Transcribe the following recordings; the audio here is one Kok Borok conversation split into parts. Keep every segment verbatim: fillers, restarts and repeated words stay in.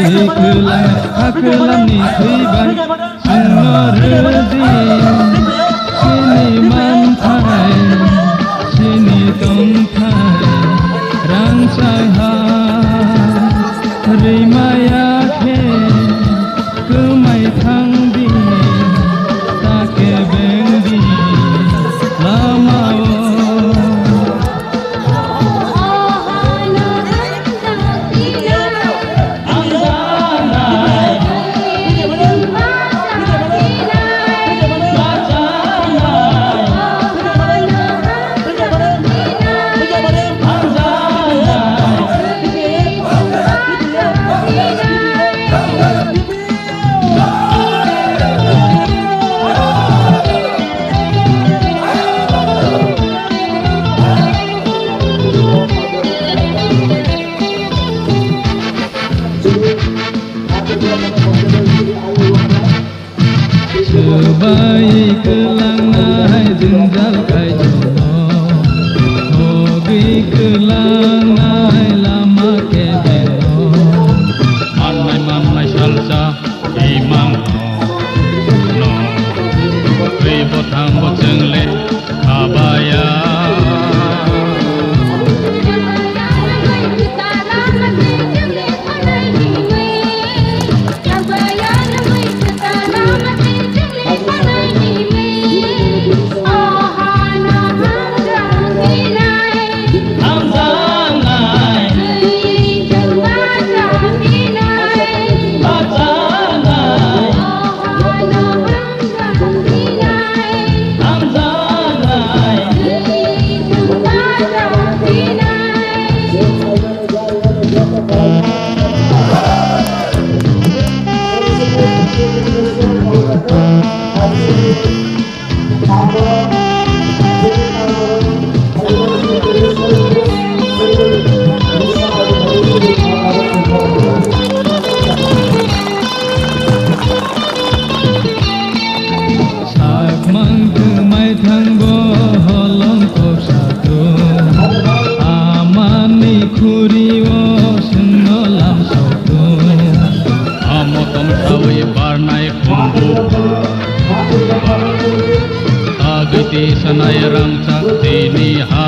Kwlang, ha kwlangni thwi bai chwngno rwdi, chini manthai, chini tongthai, rangchak ha, rwmaya khe kwmai thangdi, ta kebengdi lama-o. Swbai kwlangnai jwngjal kaitorno, hogwi kwlangnai lama kebengno. Mannai mannai salsa imang no, twi bwthang bo chwngle khabaya. Sakmang kwmai thangbo holong kok satung, amani khuri-o chwngno lam sotung. Amo tong sawi barnai khumbu, agwi tisanai rangchak tini ha.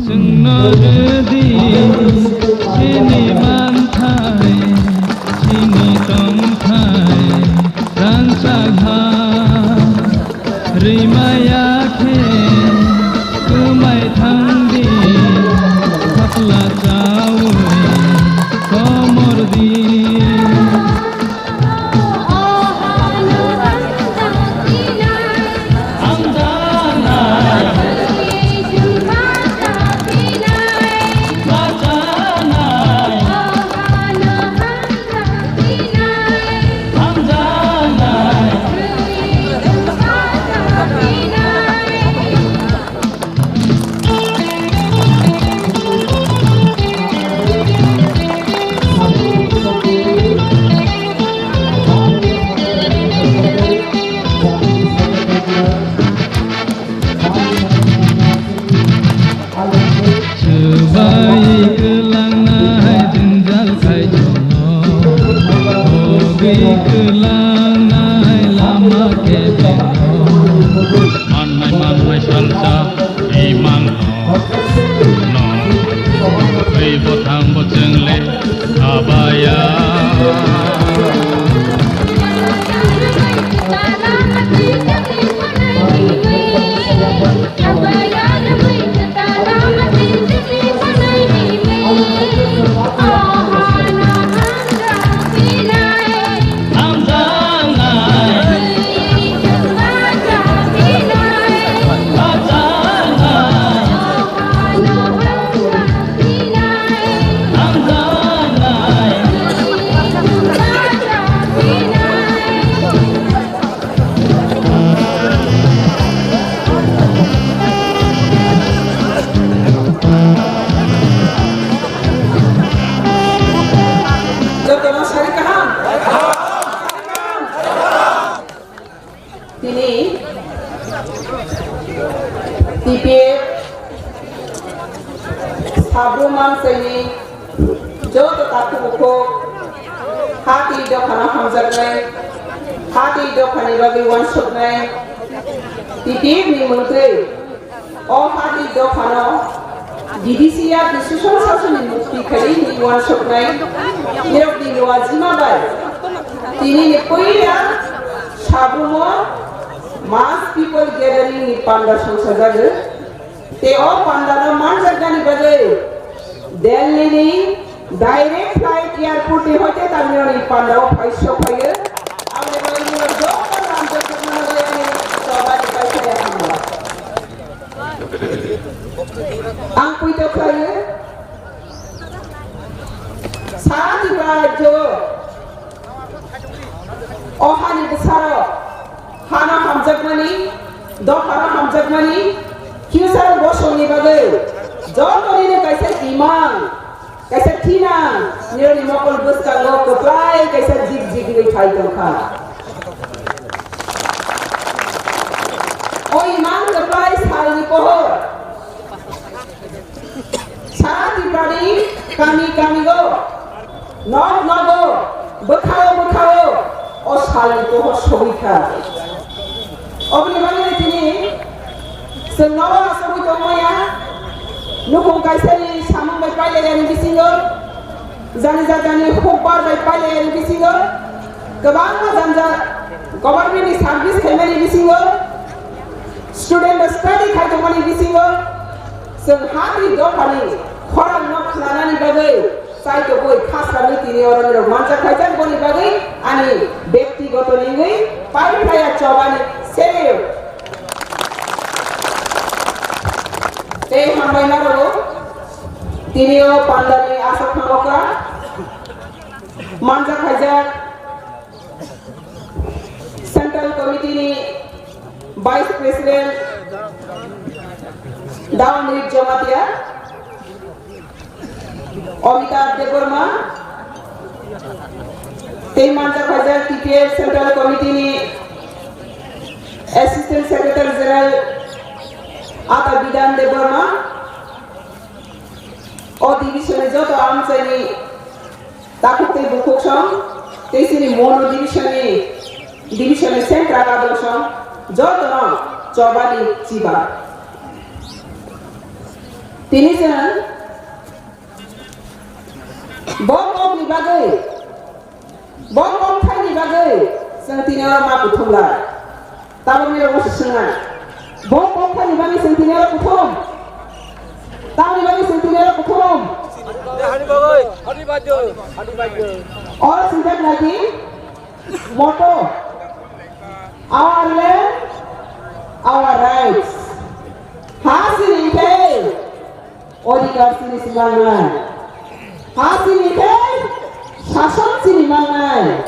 Chwngno rwdi chini manthai, chini tongthai, rangchak ha. Rwmaya khe kwmai thangdi, phakla chawi komordi. Swbai kwlangnai jwngjal khai chwngno, hogwi kwlangnai lama kebengno. Mannai mannai salsa imang no, no, twi bwthang bo chwngle khabaya. T P F Sabrum Amchaini joto takhuk bukhuk hati dophano hamjaknai, hati dophani bagwi uansuknai T P F ni mungtwi o hati dophano judicial ni susong sasoni mukti khaini uansuknai nirokni luajima bai tinini puila Sabrumo mass people gathering ni panda songsajago. Tei o pandano manjaknani bagwi Delhi ni direct flight airport ni hoite Tamil Nadu ni pandao phai sokphaio. Aboni bagwi nirok joto lam joto mano bagwi ani choba ni paisa ya hambai. Ang puito khlaio. Sara Tripura rajyo o hani bwsarok hano hamjakmani, dophano hamjakmani, future bosongni bagwi jotonino kaisa imang, kaisa thinang, nirokni mokol bwskango kwplai kaisa jik jik wngwi phai tongkha. O imang kwplai salni pohor Sara Tripurani kami kamigo, nok nogo, bwkhao bwkhao o salni pohor sogwi kha. Oboni bagwi tini chwng nogo asogwi tongmaya, nukhung kaisani samung bai pailaiani bisingo, jani jajani hukbar bai pailaiani bisingo, kwbangma janja government ni service khaimani bisingo, student study khai tongmani bisingo, chwng hati dophani khorang no khwnanani bagwi chai tongwi khasrangwi tini oro nirok manjak khaijak boni bagwi ani bektigoto ningwi pai phlaiya chobani sere. Tei hambai narwo tini o pandani asok thango kha manjak khaijak Central Committee ni Vice President Downriver Jamatia Amitabh Debbarma, tei manjak khaijak T P F Central Committee ni Assistant Secretary General Ata Bidan Debbarma, o division ni joto amchaini takhuk tei bukhuk song, tei chini mono division ni, division ni central adol song, jotono chobani chiba. Tini chwng bo kokni bagwi, bo kokthaini bagwi chwng tini oro ma kuthumlai. Tabukni rokbo se swngnai. Bo kokthaini bagwi chwng tini oro kuthum. Tamni bagwi chwng tini oro kuthum. Hani bagwi, hani bagwi, hani bagwi. Oro swijak nai di, motto, our land, our rights. Ha sini khe. Odhikar sini si mangnai. Ha sini khe sason sini mangnai.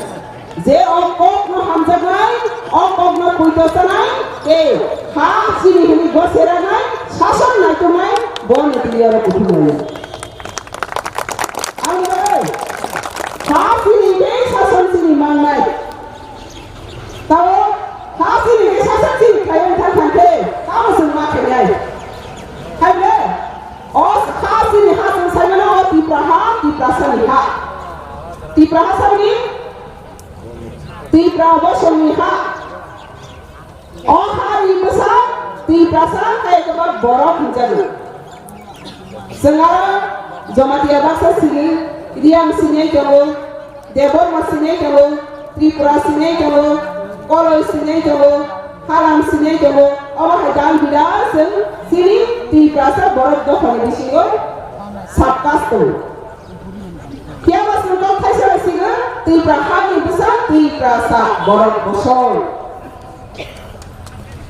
Je o kokno hamjaknai, o kokno puito sanai, tei ha sini hwnwi goseranai, sason naituknai, bo ni tini oro kuthumlaio. Ang bai, ha sini khe sason sini mangnai. Tao ha sini khe sasa sini khlai wng thang thang khe tamo chwng ma khainai. Khaile o ha sini ha chwng saimano o Tipra ha, Tiprasani ha. Tipra ha sani Tipra bosongni ha. O ha ni bwsa Tiprasa khe kwbang borok hwnjago. Chwng aro Jamatia baksa sini, Riang sini tongo, Debbarma sini tongo, Tripura sini tongo, Koloi sini tongo, Halam sini tongo. Omo hai dal bidal chwng chini Tiprasa borok dophani bisingo sub caste tongo. Phiya bo chwng kok thaisa bai sini Tipra hani bwsa Tiprasa borok bosong.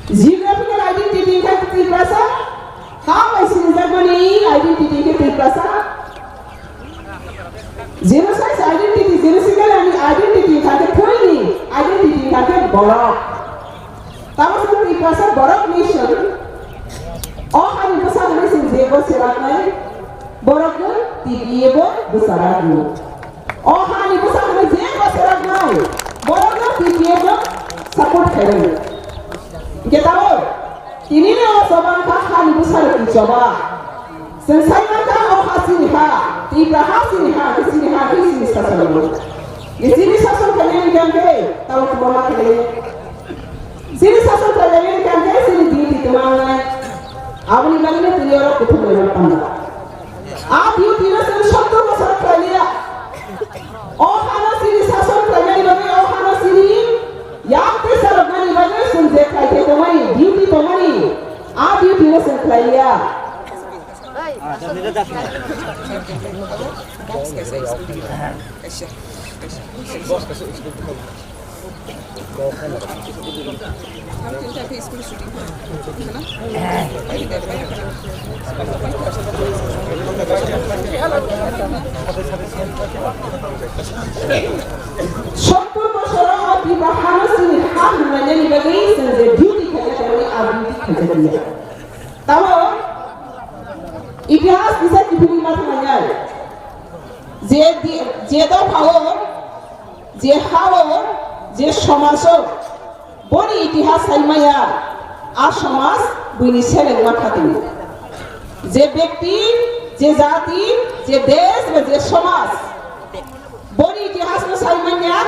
Geographical identity wngkha Tiprasa, ha bai sinijakmani identity wngkha Tiprasa. Genocide identity, genocidical identity wngkha khe thwini identity wngkha khe borok. Tamo se Tiprasa borok nation. O hani bwsa hwnwi chwng je bo selaknai, borokno T P F bo bwsa rwgo. O hani bwsa hwnwi je bwsa rwknai, borokno T P F no support khairoknai. Hwnkhe tabuk tini ni o choba wngkha ha Choba. Chwng sai mankha o ha chini ha, Tipra ha chini ha, khe chini ha, khe chini sason. Khe chini sason khainani hwnkhe tamo kwbangma khainai. Chini sason khainani hwnkhe chini duty twma wngnai. Aboni bagwino tini oro kuthum bai panda. A duty no chwng sottor bosor khlai liya. O hano chini sason khlainani bagwi, o hano chini yak tei saloknani bagwi chwng je khlai khe tongmani, duty tongmani, a duty no chwng khlai liya. Sottor bosoro o Tipra hano chini ha hwnlainani bagwi chwng je duty khaijak tongmani, a duty khaijak ya. Tamo itihas kisa kiphilwi ma thanglainai. Je di-, je dophao, je hao, je somajo boni itihas sai maya, a somaj buini selengma khatio. Je bekti, je jati, je desh ba je somaj boni itihas no sai manya,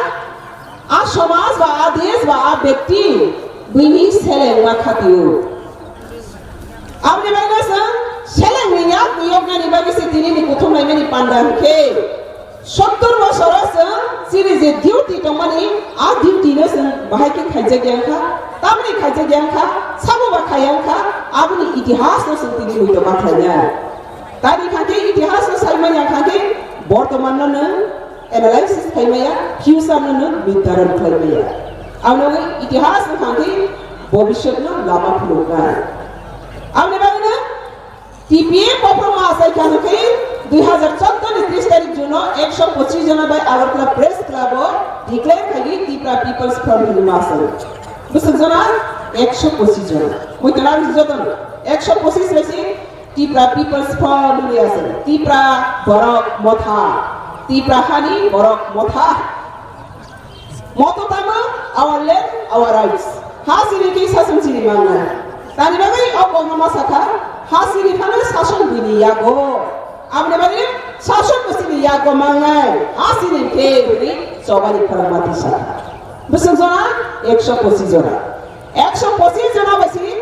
a somaj ba a desh ba a bekti buini selengma khatio. Aboni bagwi chwng selengni yak yoknani bagwi se tinini kuthum laimani panda hwnkhe, sottor bosoro chwng chini je duty tongmani, a duty no chwng bahai khe khaijak ya wngkha, tamni khaijak ya wngkha, sabo ba khaiya wngkha, aboni itihas no chwng tini muitu ma khlainai. Tamni kha khe itihas no sai manya kha khe bortoman no nwng analysis khai maya, future no nwng nirdaron khlai maya. Ang nwng itihas no kha khe bobishyot no lama phunuknai. Ang ni bagwi no T P F o phano ma asai kha khe dui hazar choudo ni tris tarik June o ekso pochis jona bai Agartala Press Club o declare khai Tipra People's Front ni ma asai. Bwswk jona ekso pochis jona. Muitu lang joto no ekso pochis bai se Tipra People's Front ni asai. Tipra Borok Motha. Tipra Hani Borok Motha. Moto tamo our land, our rights. Ha siri khe sason siri mangnai. Tani bagwi o kokno ma sakha, ha siri phano sason bini yago. Aboni bagwi sason bo sini yago mangnai. Ha siri khe bini chobani phano mati sakha. Bwswk jona ekso pochis jona. Ekso pochis jona bai siri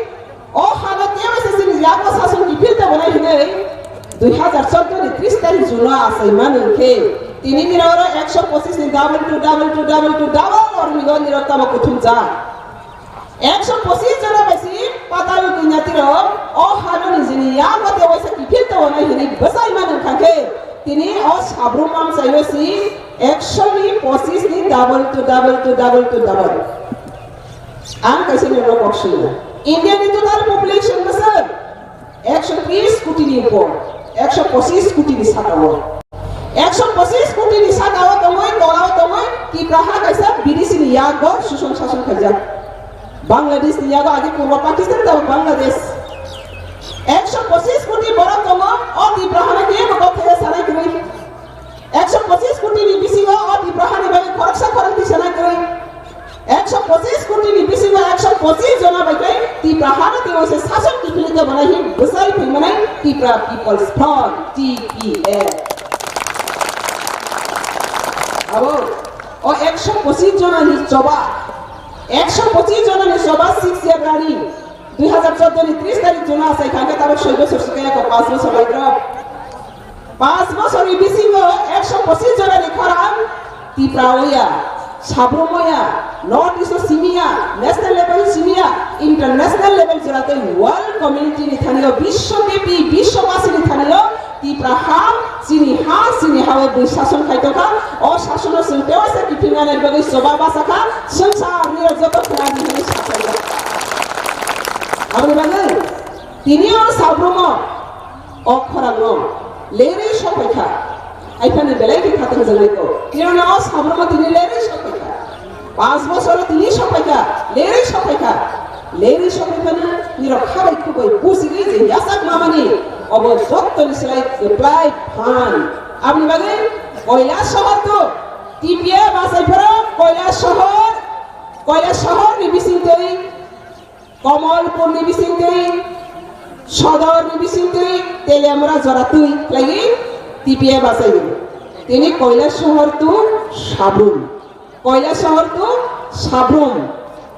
O hano tei waisa chini yago sason kiphil tongo nai hinwi dui hazar choudo ni tris tarik June o achai mani hwnkhe tini nirok oro ekso pochis ni double two, double two, double two, double or ni go nirok tamo kuthum ja. Ekso pochis jona bai si patal dunya tiro o hano ni jini yago tei waisa kiphil tongo nai hinwi bwsai mani hwnkha khe tini o sabrum mamsai o si ekso ni pochis ni double two, double two, double two, double. Ang kaisa nirok kok swngo. India ni total population bwswk ekso tris koti ni upor, ekso pochis koti ni saka o. Ekso pochis koti ni saka o tongwi, tola o tongwi, Tipra ha kaisa bidesi ni yago susong sason khaijak. Bangladesh ni yago agi purbo Pakistan tamo Bangladesh. Ekso pochis koti borok tongo, o Tipra hano kebo kok thaiya sanai kwrwi. Ekso pochis koti ni bisingo o Tipra hani bagwi khoroksa khorokti sana kwrwi. Ekso pochis koti ni bisingo ekso pochis jona bai khe Tipra hano tei waisa sason kiphilwi tongmani hin bwsai phaimanai Tipra People's Front, T P F. Abo o ekso pochis jona ni choba, ekso pochis jona ni choba six year running. Dui hazar choudo ni tris tarik June o achai kha khe tamo soi bosor swkang ya kho, panch bosor lai rok. Panch bosor ni bisingo ekso pochis jona ni khorang Tipra oya, Sabrum oya, North East o simiya, national level simiya, international level jora tei world community ni thani o, biswo bepi, biswabasi ni thani o Tipra ha, chini ha, chini ha o bui sason khai tongkha. O sasono chwng tei waisa kiphilnani bagwi choba basa kha, swngchar ni joto khwlai di hinwi saphai kha. Aboni bagwi tini o Sabrumo o khorangno lerwi sophai kha. Aiphani belai khe khatang jwnai kho. Tini o Sabrumo tini lerwi sophai kha. Panch bosoro tini sophai kha, lerwi sophai kha. Lerwi sophai phano nirok khabai khubui bujigwi je yachak mamani obo jottoni slai reply phan. Aboni bagwi Koilasohor to T P F achai phoro Koilasohor, Koilasohor ni bisingtwi, Komolpur ni bisingtwi, Sodor ni bisingtwi Teliamura jora twi khlaiwi T P F achaio. Tini Koilasohor to Sabrum. Koilasohor to Sabrum.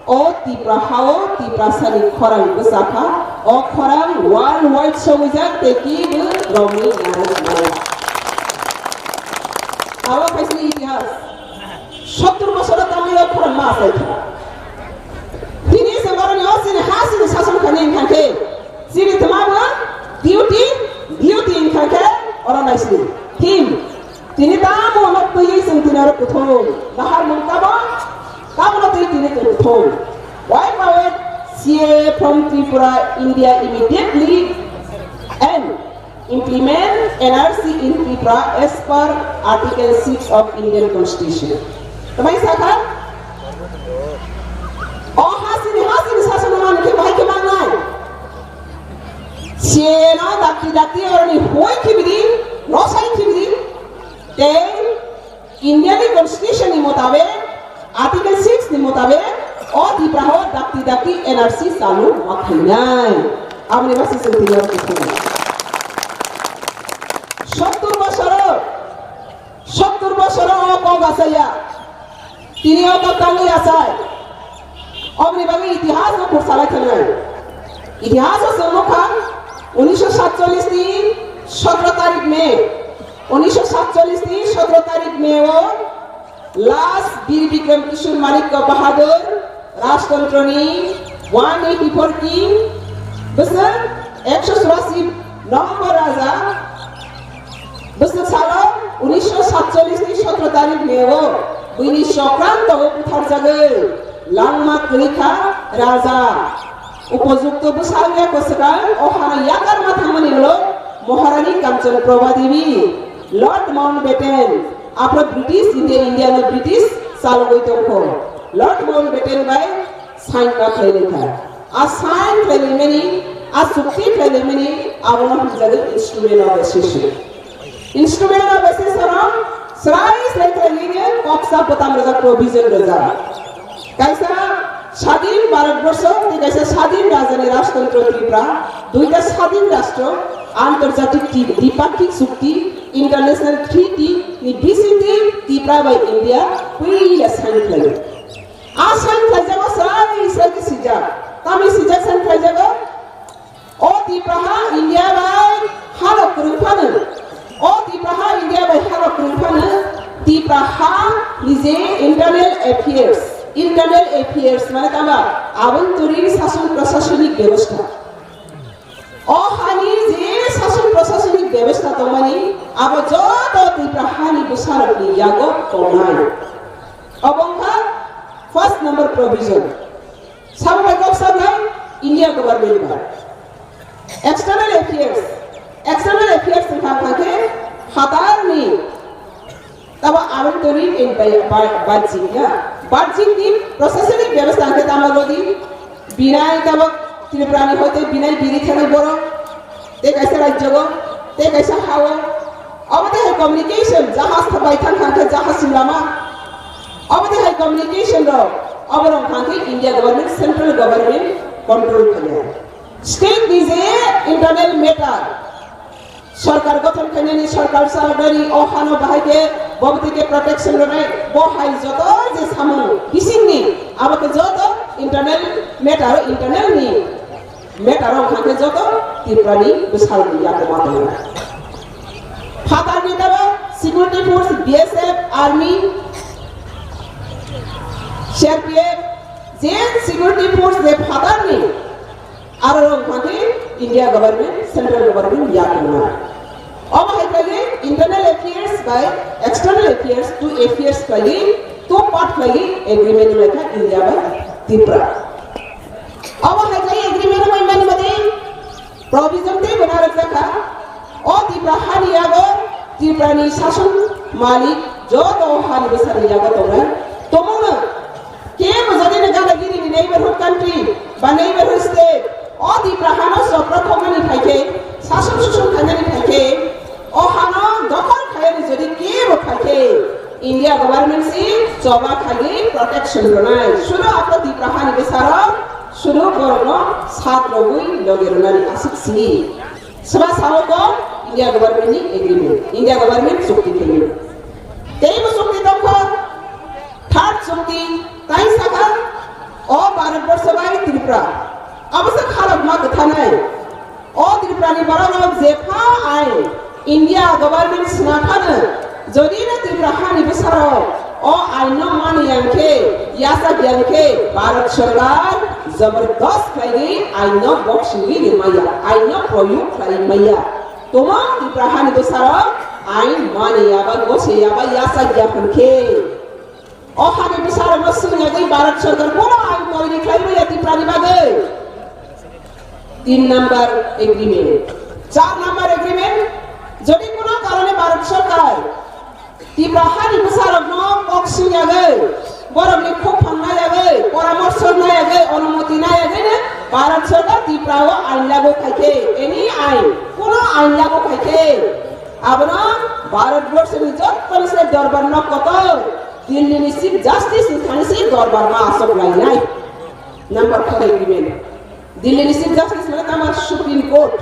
O Tipra hao Tiprasani khorang bwsakha. O khorang world wide sogwijak tei kibo romwi narwknai. Abo kaisa itihas. Sottur bosoro tamni o khorang ma achaikha. Tini se boroni o chini ha chini sason khainai wngkha khe, chini twma bo duty, duty wngkha khe oro naisini. Him, tini tamo no twi chwng tini oro kuthum. Nahar mung tamo, tamo no twi tini kuthum. Wipe away C A A from Tripura, India immediately and implement N R C in Tripura as per Article six of Indian Constitution. Tamai sakha? O hasini, hasini sason mani khe bahai khe mangnai. Seno dakti dakti oroni hoi khibidi, rosai khibidi. Tei India ni Constitution ni motabek, Article six ni motabek, o Tipra ho dakti dakti N R C chalu ma khainai. Aboni basi chwng tini oro kuthum. Sottur bosoro, sottur bosoro o kok achaiya. Tini o kok tangwi achai. Oboni bagwi itihas no khursalai thangnai. Itihas o chwng nukha, unisho satchollish ni sotro tarik May, unisho satchollish ni sotro tarik May o last Bir Bikram Kishore Manikya Bahadur Rajtantro ni one eighty four king, bwswk ekso churasi nombor raja, bwswk salo unisho satchollish ni sotro tarik May o buini chokranto o butharjagwi langma kwrwikha raja. Upojukto bwsakya kwswkang o hano yakarma thangmani ulo Maharani Kanchan Prabha Devi, Lord Mountbatten, aphro British India, India no British chalogwi tongkho. Lord Mountbatten bai sign ma khlailaikha. A sign khlailaimani, a chukti khlailaimani, abono hwnjagwi instrument of accession. Instrument of accession o srai srai khlaiwi khe koksa bwtam rwjak, provision rwjak. Kaisa sadin Bharat borsho tei kaisa sadin rajani rajtantro Tripura, duita sadin rastro antarjatik tri-, dipaktik chukti, international treaty ni bisingtwi Tripura bai India puila sign khlaio. A sign khlaijago srai srai khe swijak. Tamni swijak sign khlaijago? O Tipraha India bai halok kwrwng phano, o Tipraha India bai halok kwrwng phano, Tipraha ni je internal affairs, internal affairs mane tama abontorin sason prashasonik bebostha. O hani je sason prashasonik bebostha tongmani abo joto Tipraha ni bwsarokni yago tongnai. Obo wngkha first number provision. Sabo bai kok sabnai India government bai. External affairs, external affairs wngkha kha khe phatarni tabo abontorin in bai-, bai-, bajik na. Bajik ni proshasoni bebostha khe tamo godi binai tabo Tripura ni hoite binai biri thani borok tei kaisa rajyo o, tei kaisa ha o. Obo tei hai communication, jahaj bai thang thang khe jahaj ni lama. Obo tei hai communication rok, obo rok thang khe India government, central government control khainai. State ni je internal matter, sorkar gothon khainani, sorkar chaloknani, o hano bahai khe, bo tei khe protection rwnai, bo hai joto je samung bisingni, abo khe joto internal matter, internal ni matter wngkha khe joto Tripura ni bwsarokni yago ma tongo. Phatarni tabo security force, B S F, army, C R P F, je security force je phatarni, aro wngkha khe India government, central government yago ma. Omo hai khe internal affairs bai external affairs, two affairs khlaiwi, two part khlaiwi agreement wngkha India bai Tripura. Omo hai khe agreement wngmani bagwi provision tei bwna rwkjakha. O Tripura hani yago Tripura ni sason malik joto hani bwsarokni yago tongnai. Tongmungno kebo jodi ni gana gini ni neighborhood country ba neighborhood state o Tripura hano chopra thokmani phaikhe, sason suson khainani phaikhe, o hano dokhol khainani jodi kebo phaikhe, India government si choba khaiwi protection rwnai. Suno aphro Tripura hani bwsarok Suno borokno sat rogwi logi rwnani aswk si. Seba sao tong India government ni agreement, India government chukti khaio. Teibo chukti tongkha, third chukti, tai sakha, o Bharat borsho bai Tripura. Abo se khalok ma kwthanai. O Tripura ni borok rok jepha ain India government sna phano, jodi no Tripura hani bwsarok o ain no mani yang khe, yachak yang khe, Bharat sorkar jabardast khlaiwi ain no boksingwi rimaya, ain no proyog khlai maya. Tomang Tripura hani bwsarok ain mani ya ba gose ya ba yachak ya hwn khe. O hani bwsarokno swngyagwi Bharat sorkar bono ang toiri khlai maya Tripurani bagwi. Tin number agreement, char number agreement, jodi kono karone Bharat sorkar Tripura hani bwsarokno kok swngyagwi, borokni khopang nayagwi, poramorso nayagwi, onumoti nayagwino Bharat sorkar Tripura o ain lagu khaikhe, any ain, kono ain lagu khaikhe, abono Bharat borsoni jottoni se dorbar nok kotor Delhi ni Chief Justice ni thani se dorbar ma asok lainai. Number four agreement. Delhi ni Chief Justice mane tamo Supreme Court.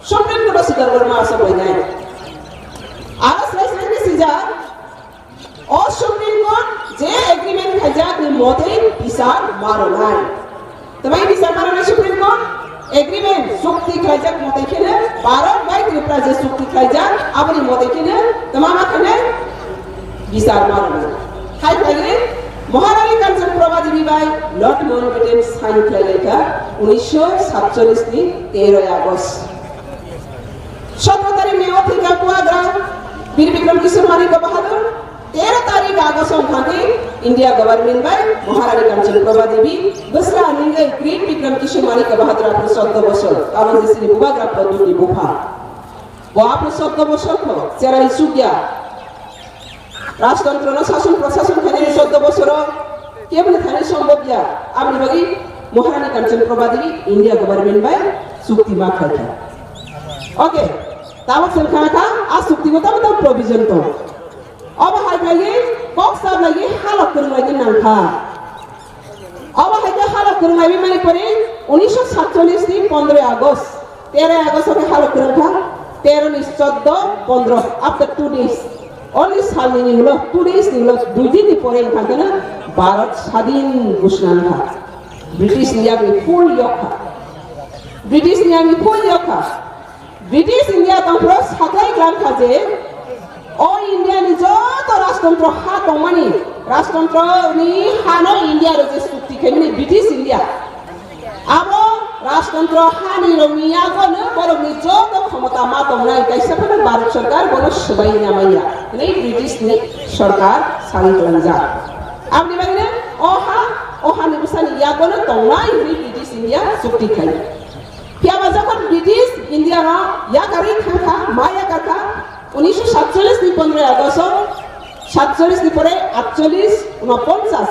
Supreme Court o se dorbar ma asok lainai. Aro slai slai ni sijak, o Supreme Court je agreement khaijak ni motei bisar ma rwnai. Tamai bisar ma rwnai Supreme Court? Agreement, chukti khlaijak mote kheno, Bharat bai Tripura je chukti khlaijak, aboni mote kheno, tama ma kheno bisar ma rwnai. Hai khlaiwi Maharani Kanchan Prabha Devi bai Lord Mountbatten sign khlailaikha unisho satcholish ni teroi August. Sotro tarik ni o thwikha Kuagra Bir Bikram Kishore Manikya Bahadur. Tero tarik August wngkha khe India government bai Maharani Kanchan Prabha Devi bwsra ningwi Great Bikram Kishore Manikya Bahadur aphuru chwddo bosor, abo je chini bubagra Pradyut ni bupha. Bo aphuru chwddo bosor kho cherai chukya. Rajtantro no sason prasason khainani chwddo bosoro keboni thani sombobya. Aboni bagwi Maharani Kanchan Prabha Devi India government bai chukti ma khaikha. Okay, tabuk chwng khana kha a chukti o tamo tamo provision tong. Obo hai khlaiwi kok sa khlaiwi halok kwrwng laigwi nangkha. Obo hai khe halok kwrwng laigwi mani pore unisho satcholish ni pondroi August, teroi August o khe halok kwrwng kha, tero ni chwddo, pondro, after two days, only salni ni ulo, two days ni ulo, dui din ni pore wngkha khe no Bharat sadin ghoshna wngkha. British ni yakni full yok kha. British ni yakni full yok kha. British India tongphuru saklai klang kha je, o India ni joto rajtantro ha tongmani, rajtantro ni hano India rok je chukti khaimani British India. Abo rajtantro hani rokni yago no borokni joto khomota ma tongnai kaisa phano Bharat sorkar bono swbai na manya hinwi British ni sorkar sari klangjak. Aboni bagwi no o ha, o hani bwsani yago no tongnai hinwi British India chukti khai. Phiya ba jokhon British India no yakarwi thangkha, ma yakarkha, unisho satcholish ni pondroi August o, satcholish ni pore atcholish, unoponchas,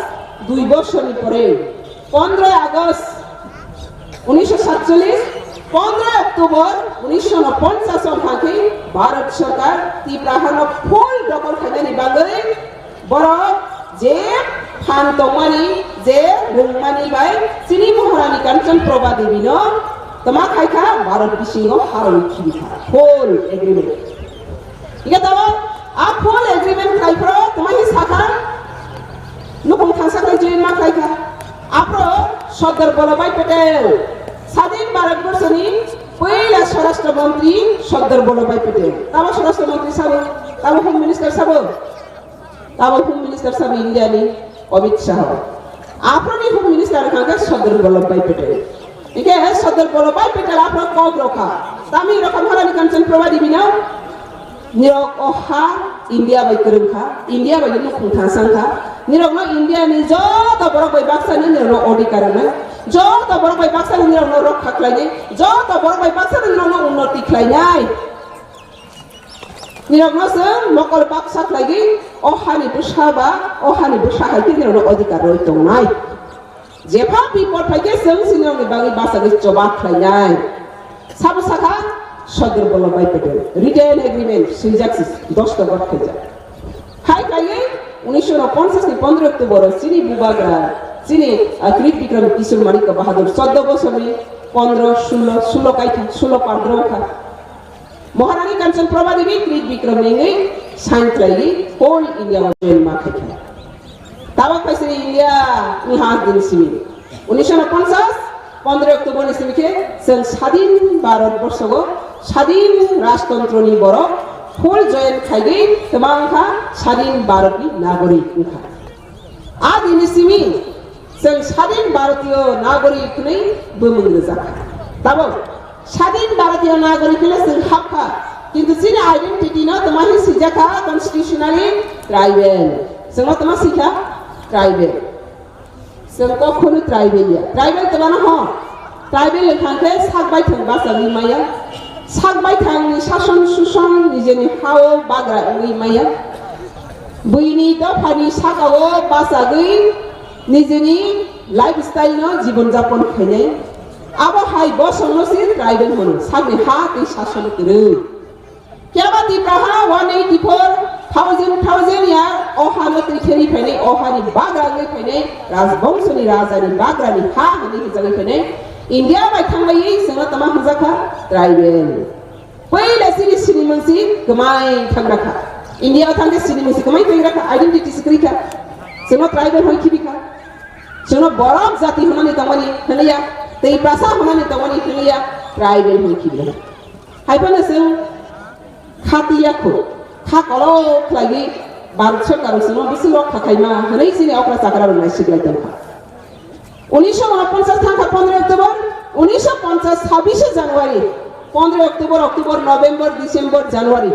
dui bosorni pore, pondroi August unisho satcholish, pondroi October unisho unoponchas o thangkhe Bharat sorkar Tipra hano full dokol khainani bagwi borok je phan tongmani, je rwngmani bai chini Maharani Kanchan Prabha Devi no tama khai kha, Bharat bisingo harwi khibi kha, full agreement. Hingke tamo a full agreement khlai phro tama hi sakha, nukhung thangsa khlai join ma khlai kha. Aphro Sardar Vallabhbhai Patel, sadin Bharat borsoni puila Swarashtra Mantri Sardar Vallabhbhai Patel. Tamo Swarashtra Mantri sabo, tamo Home Minister sabo. Tamo Home Minister sabo India ni Amit Shah. Aphro ni Home Minister wngkha khe Sardar Vallabhbhai Patel. Hingke Sardar Vallabhbhai Patel aphro kok rokha. Tamo rokha Maharani Kanchan Prabha Devi no. Nirok o ha India bai kwrwng kha, India bai nukhung thangsa wngkha. Nirok no India ni joto borok bai baksa ni nirok no odhikar rwnai. Joto borok bai baksa ni nirok no rokha khlainai. Joto borok bai baksa ni nirok no unnoti khlainai. Nirokno chwng mokol baksa khlaigwi o hani bwsa ba o hani bwsa hai khe nirokno odhikar rwi tongnai. Jepha bipot phai khe chwng se nirokni bagwi bachagwi choba khlainai. Sabo sakha Sardar Vallabhbhai Patel. Written agreement swijak se, dastokot khaijak. Hai khlaiwi unisho unoponchas ni pondroi October o chini bubagra Chini, ah, Kirit Bikram Kishore Manikya Bahadur, chordo bosorni pondro, sulo, sulo kaitha, sulo pardro wngkha. Maharani Kanchan Prabha Devi Kirit Bikram ni wngwi sign khlaiwi whole India o join ma khaikha. Tabok phaisiri India wngha din simi. Unisho ponchas, pondro October ni simi khe chwng sadin Bharat borsogo sadin rajtontro ni borok whole join khaiwi twma wngkha sadin Bharat ni nagorik wngkha. A dini simi chwng sadin Bharatiyo nagorik hwnwi bumung rwjak kha. Tabok sadin Bharatiyo nagorik hwnwi chwng hap kha, kintu chini identity no twma hwnwi swijak kha constitutionally tribal. Chwngno twma swi kha? Tribal. Chwng kok phano tribal ya. Tribal twmano ho? Tribal wngkha khe sak baithang bachagwi maya. Sak baithangni sason suson nijeni hao bagra wngwi maya. Buini dophani sakao bachagwi nijeni lifestyle no jibon japon khainai. Abo hai bosongno se tribal hwno, sakni ha tei sason kwrwi. Keba Tipra ha one eighty four thousand thousand ya o ha no twi kheri phainai, o ha ni bagra wngwi phainai, rajbongso ni raja ni bagra ni ha hwnwi hwnjagwi phainai. India bai thanglaiwi chwngno tama hwnjak kha tribal. Puila chini sinimung si kwmai thang rakha. India o thangkhe sinimung si kwmai thang rakha, identity si kwrwi kha. Chwngno tribal hoi khibi kha. Chwngno borok jati hwnani tongmani hwnliya, tei prasa hwnani tongmani hwnliya, tribal hoi khibi kha. Hai phano chwng kha tiya kho, kha kolok khlaiwi Bharat Sorkar chwngno bwswk rok kha khaima hwnwi chini okra chakra rok naisik lai tong kha. Unisho unoponchas thang kha pondro October, unisho ponchas sabishe January, pondro October, October, November, December, January.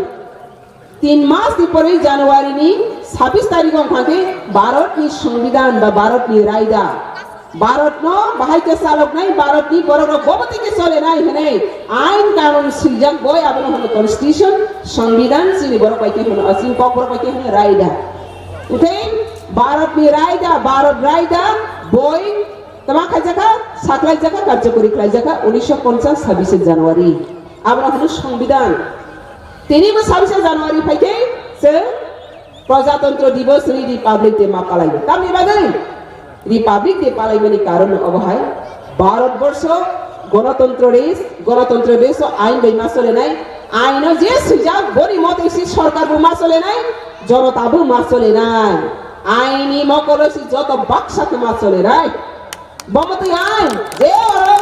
Tin mas ni pore January ni sabis tarik wng kha khe Bharat ni Songbidan ba Bharat ni Raida. Bharat no bahai khe chaloknai, Bharat ni borok rok bo bwtwi khe solenai hwnwi ain kanun swijak boi abono hwno constitution, Songbidan chini borok bai khe hwno, chini kok borok bai khe hwno Raida. Uthei Bharat ni Raida, Bharat Raida boi tama khaijakha, saklaijakha, karjokori khlaijakha unisho ponchas sabishe January. Abono hwno Songbidan. Tini bo sabishe January phai khe chwng Prajatantro Divas hwnwi Republic Day ma palai. Tamni bagwi Republic Day palaimani karon obo hai, Bharat borsho Ganatantro desh, Ganatantro desh o ain bai ma solenai, aino je swijak boni mote si sorkar bo ma solenai, jonota bo ma solenai, aini mokolo si joto baksa khe ma solenai. Bo motwi ain je oro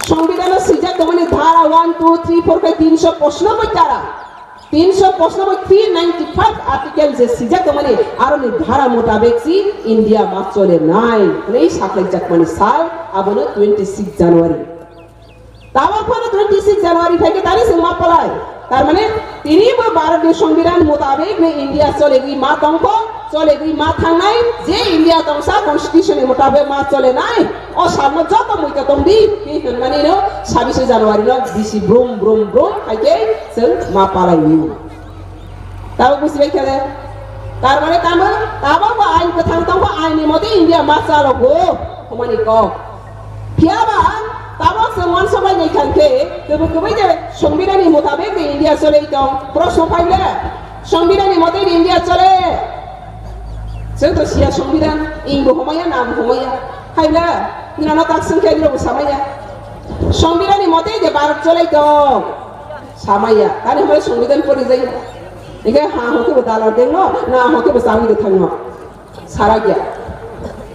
Songbidan o swijak tongmani dhara one, two, three, four khe tinsho pochanoboi dhara. Tinsho pochanoboi three ninety five article je swijak tongmani, aroni dhara motabek si India ma chole nai hwnwi saklaijakmani sal, abono twenty six January. Tabok phano twenty six January phaikhe tari chwng ma palai. Tar mane tini bo Bharat ni Songbidan motabek ni India cholegwi ma tongkho, cholegwi ma thangnai, je India tongsa constitution ni motabek ma chole nai. O salno joto muitu tongdi, hi hwnmani no sabishe January no bisi brum brum brum hai khe chwng ma palaiwi. Tabuk busibai khe de. Tar mane tamo, tabuk bo ain kwthang tongkho, ain ni mote India ma chalogo, humani kok. Phiya ba tabuk chwng uansuk bai nai khan khe, kwbwi kwbwi de Songbidan ni motabek de India choli tong, proshno phai le, Songbidan ni mote de India chole. Chwng to siya Songbidan, ing bo homaya, na bo homaya. Hai le, nino tak sung khe nino bo samaya. Songbidan ni mote de Bharat choli tong, samaya. Tani homai Songbidan pori jai. Ike ha hoke bo dalar dengno, na hoke bo sawi de thangno. Sarakya.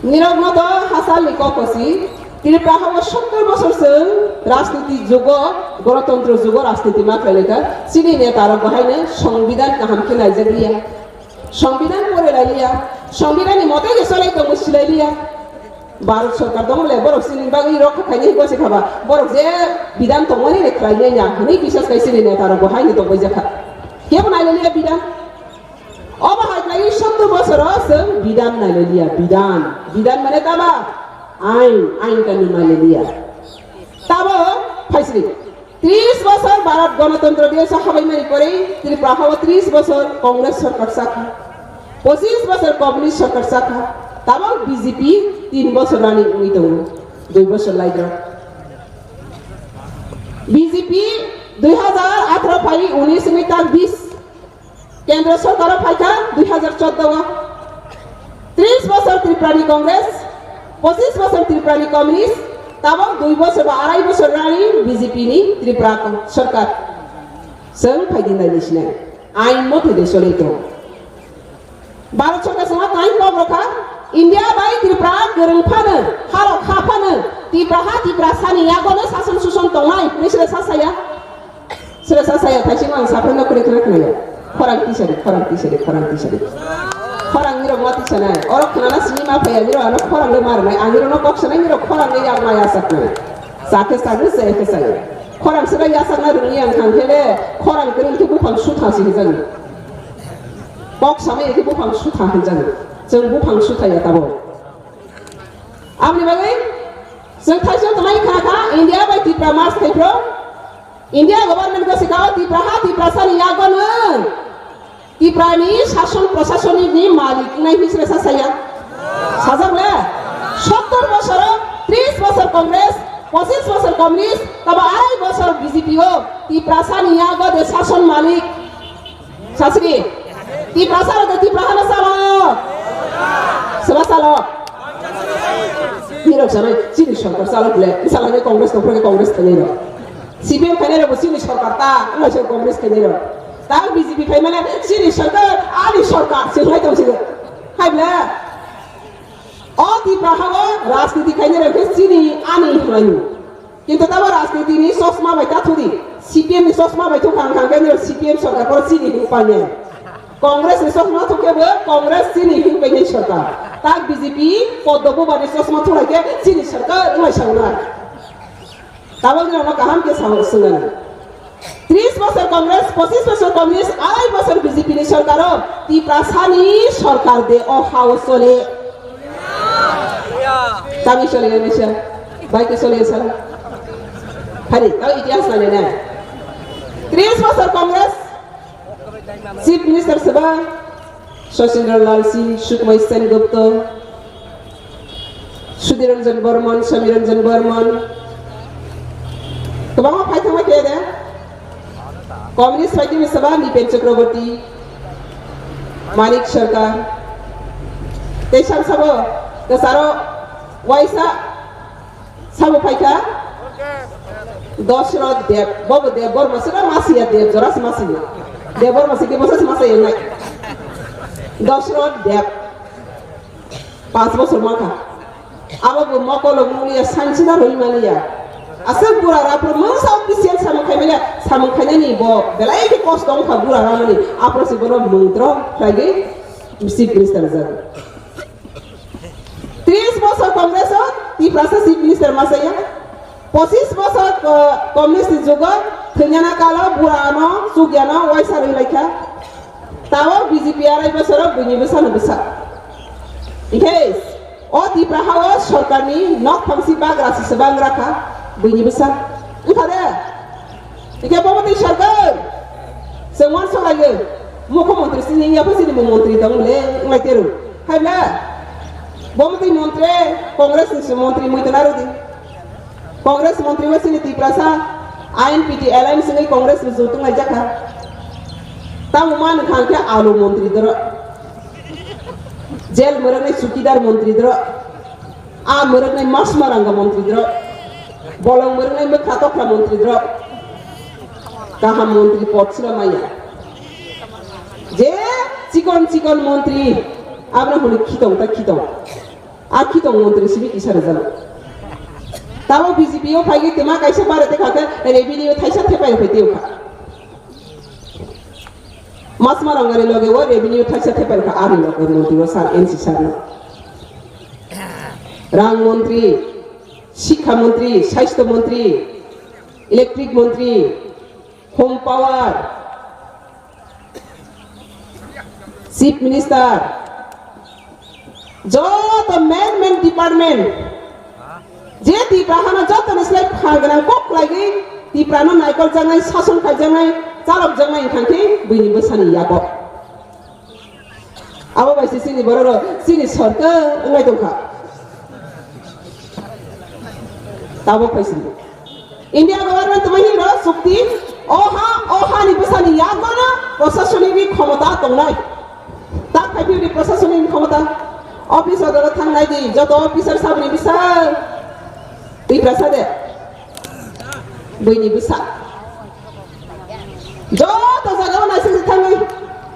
Nirok no to hasal ni kok kosi, Tripura hao sottor bosor chwng rajniti jugo, gorotontro jugo rajniti ma khlai lekha, chini neta rok bahai no Songbidan kaham khe naijak liya. Songbidan pore lai liya. Songbidan ni mote je solai tongmo silai liya. Bharat sorkar dong le borok chini bagwi rokha khaini hiko se khaba. Borok je bidan tongmani le khlai liya hwnwi bisas khai chini neta rok bahai ni tongbai jakha. Kebo nai liya bidan. Obo hai khlaiwi sottor bosoro chwng bidan nailailia, bidan. Bidan mane tama? Ain, ain kanun nailailia. Tabo phaisri. Tris bosor Bharat Ganatantro Desh habaimani pore Tripura hao tris bosor Congress sorkar sakha. Pochis bosor Communist sorkar sakha. Tabo B J P tin bosor running wngwi tongo. Dui bosor laidra. B J P dui hajar atharo phai unis wngwi tak bis. Kendro sorkaro phaikha dui hajar chordo o. Tris bosor Tripurani Congress, Pochis bosor Tripura ni communist, tabok dui bosor ba arai bosor rani B J P ni Tripura sorkar. Chwng phaidi nai ni sinai. Ain mote de solei tongo. Bharat sorkar songma tai kok rokha, India bai Tripura kwrwng phano, halok kha phano, Tripura ha Tripura sani yagono sason suson tongnai, hwnwi sre sa saya. Sre sa saya, thaising ang saphano kwrwi khna khna ya. Khorang tisari, khorang tisari, khorang tisari. Khorang nirok ma tisanai. Oro khnana sini ma phaya, nirok ano khorang le mar nai, ang nirok no kok sanai, nirok khorang le yang ma ya saknai. Sakhe sakhe, se khe saya. Khorang sre ya sakna rungni ang thang khele, khorang kwrwng khe buphang sutha si hijani. Kok samai khe buphang sutha hwnjani. Chwng buphang sutha ya tabo. Aboni bagwi chwng thaisong tongmani kha kha India bai Tripura merge khai phro. India government ko sika o Tripura ha Tripura sani yago no. Tripura ni sason prosasoni ni malik nai hisre sa saya. Sajak le sottor bosor, tris bosor Congress, pochis bosor communist, tabo arai bosor B J P o Tripura sani yago de sason malik. Sasri, Tiprasa rok Tipra hana salo. Seba salo. Nirok sanai, chini sorkar salo bole. Salai Congress tong phai Congress tong nirok. C P M khainai rok chini sorkar ta, ano se Congress khainai rok. Ta B J P khai mane chini sorkar, ani sorkar, se hai tong sini. Hai bole. O Tipra hao rajniti khainai rok khe chini ani hwnlaio. Kintu tamo rajniti ni chosma bai ta thudi, C P M ni chosma bai thung khang khang khe C P M sorkar koro chini hwnwi painai. Congress ni chosma thung khe bo Congress chini hwnwi painai sorkar. Tak B J P Padma Kumar ni chosma thung lai khe chini sorkar wngwi sangnai. Tabok ni rokno kaham khe sao swngnani. Tris bosor Congress, pochis bosor Communist, arai bosor B J P ni sorkar o Tiprasa ni sorkar de o hao chole. Tami chole ya nisa, bai ke chole ya sala. Hari, tao itihas na nai. Tris bosor Congress, Chief Minister seba, Sachin Lal Singh, Sukhmay Sen Gupta, Sudhir Ranjan Barman, Samir Ranjan Barman, kwbangma phai thangma khe de. Communist Party ni seba Nipen Chakraborty, Manik Sarkar, tei sam sabo kwcharo waisa sabo phaikha Dosrot Deb, bobo Deb Borma sira masiya Deb jora se masiya. Deb Borma se ke bosa se masiya nai. Dosrot Deb. Panch bosor mankha. Abo bo mokol wngya, sanchida roi maliya. Aswk bura rapro mungsa official samung khai maliya, samung khainani bo belai khe kosto wngkha bura ramani. Apro se bono mungtro khlaigwi Chief Minister rijak. Tris bosor Congress o Tiprasa Chief Minister masaya. Pochis bosor, uh, Communist ni jugo thwinana kalo bura ano chukya no waisa rwi laikha. Tao B J P arai bosoro buini bwsa no bwsa. Hinkhe o Tipra hao sorkar ni nok phangsi bagra si sebang rakha buini bwsa. Wngkha de? Hinkhe bo motwi sorkar. Chwng uansuk laio. Mukho montri sini yapha sini bo montri tong le ngai teru. Hai bla? Bo motwi montri, Congress ni se montri mui tana rodi. Congress montri bo chini Tiprasa, I N P T alliance wngwi Congress ni jutung lai jakha. Tamo man kha khe alu montri doro. Jail mwrwknai chukidar montri doro. A mwrwknai masma ranga montri doro. Bolong mwrwknai mwkha tokra montri doro. Kaham montri pod sila maya. Je chikon chikon montri abra hwnwi khitong ta khitong. A khitong montri simi kisa rijak. Tamo B J P o phaigwi twma kaisa bare te kha khe revenue thaisa thepai phai tei kha. Masma rangani loge o revenue thaisa thepai kha ani loge montri o sir N C sir no. Rang montri, sikha montri, sasthya montri, electric montri, home power, Chief Minister, joto main main department, je Tipra hano joto ni slai phan gwnang kok khlaigwi Tipra no naikol jaknai, sason khaijaknai, chalok jaknai wngkha khe buini bwsani yago. Abo bai se chini borok rok chini sorkar wngwi tongkha. Tabok phai sini. India government tongmani hwnwi rw chukti, o ha, o hani bwsani yagono prosasonikni khomota tongnai. Tak phai phiyoni prosasonikni khomota. Office o doro thangnai di, joto officer sabni bwsa, Tiprasa de, buini bwsa. Joto jaga o naising thangwi,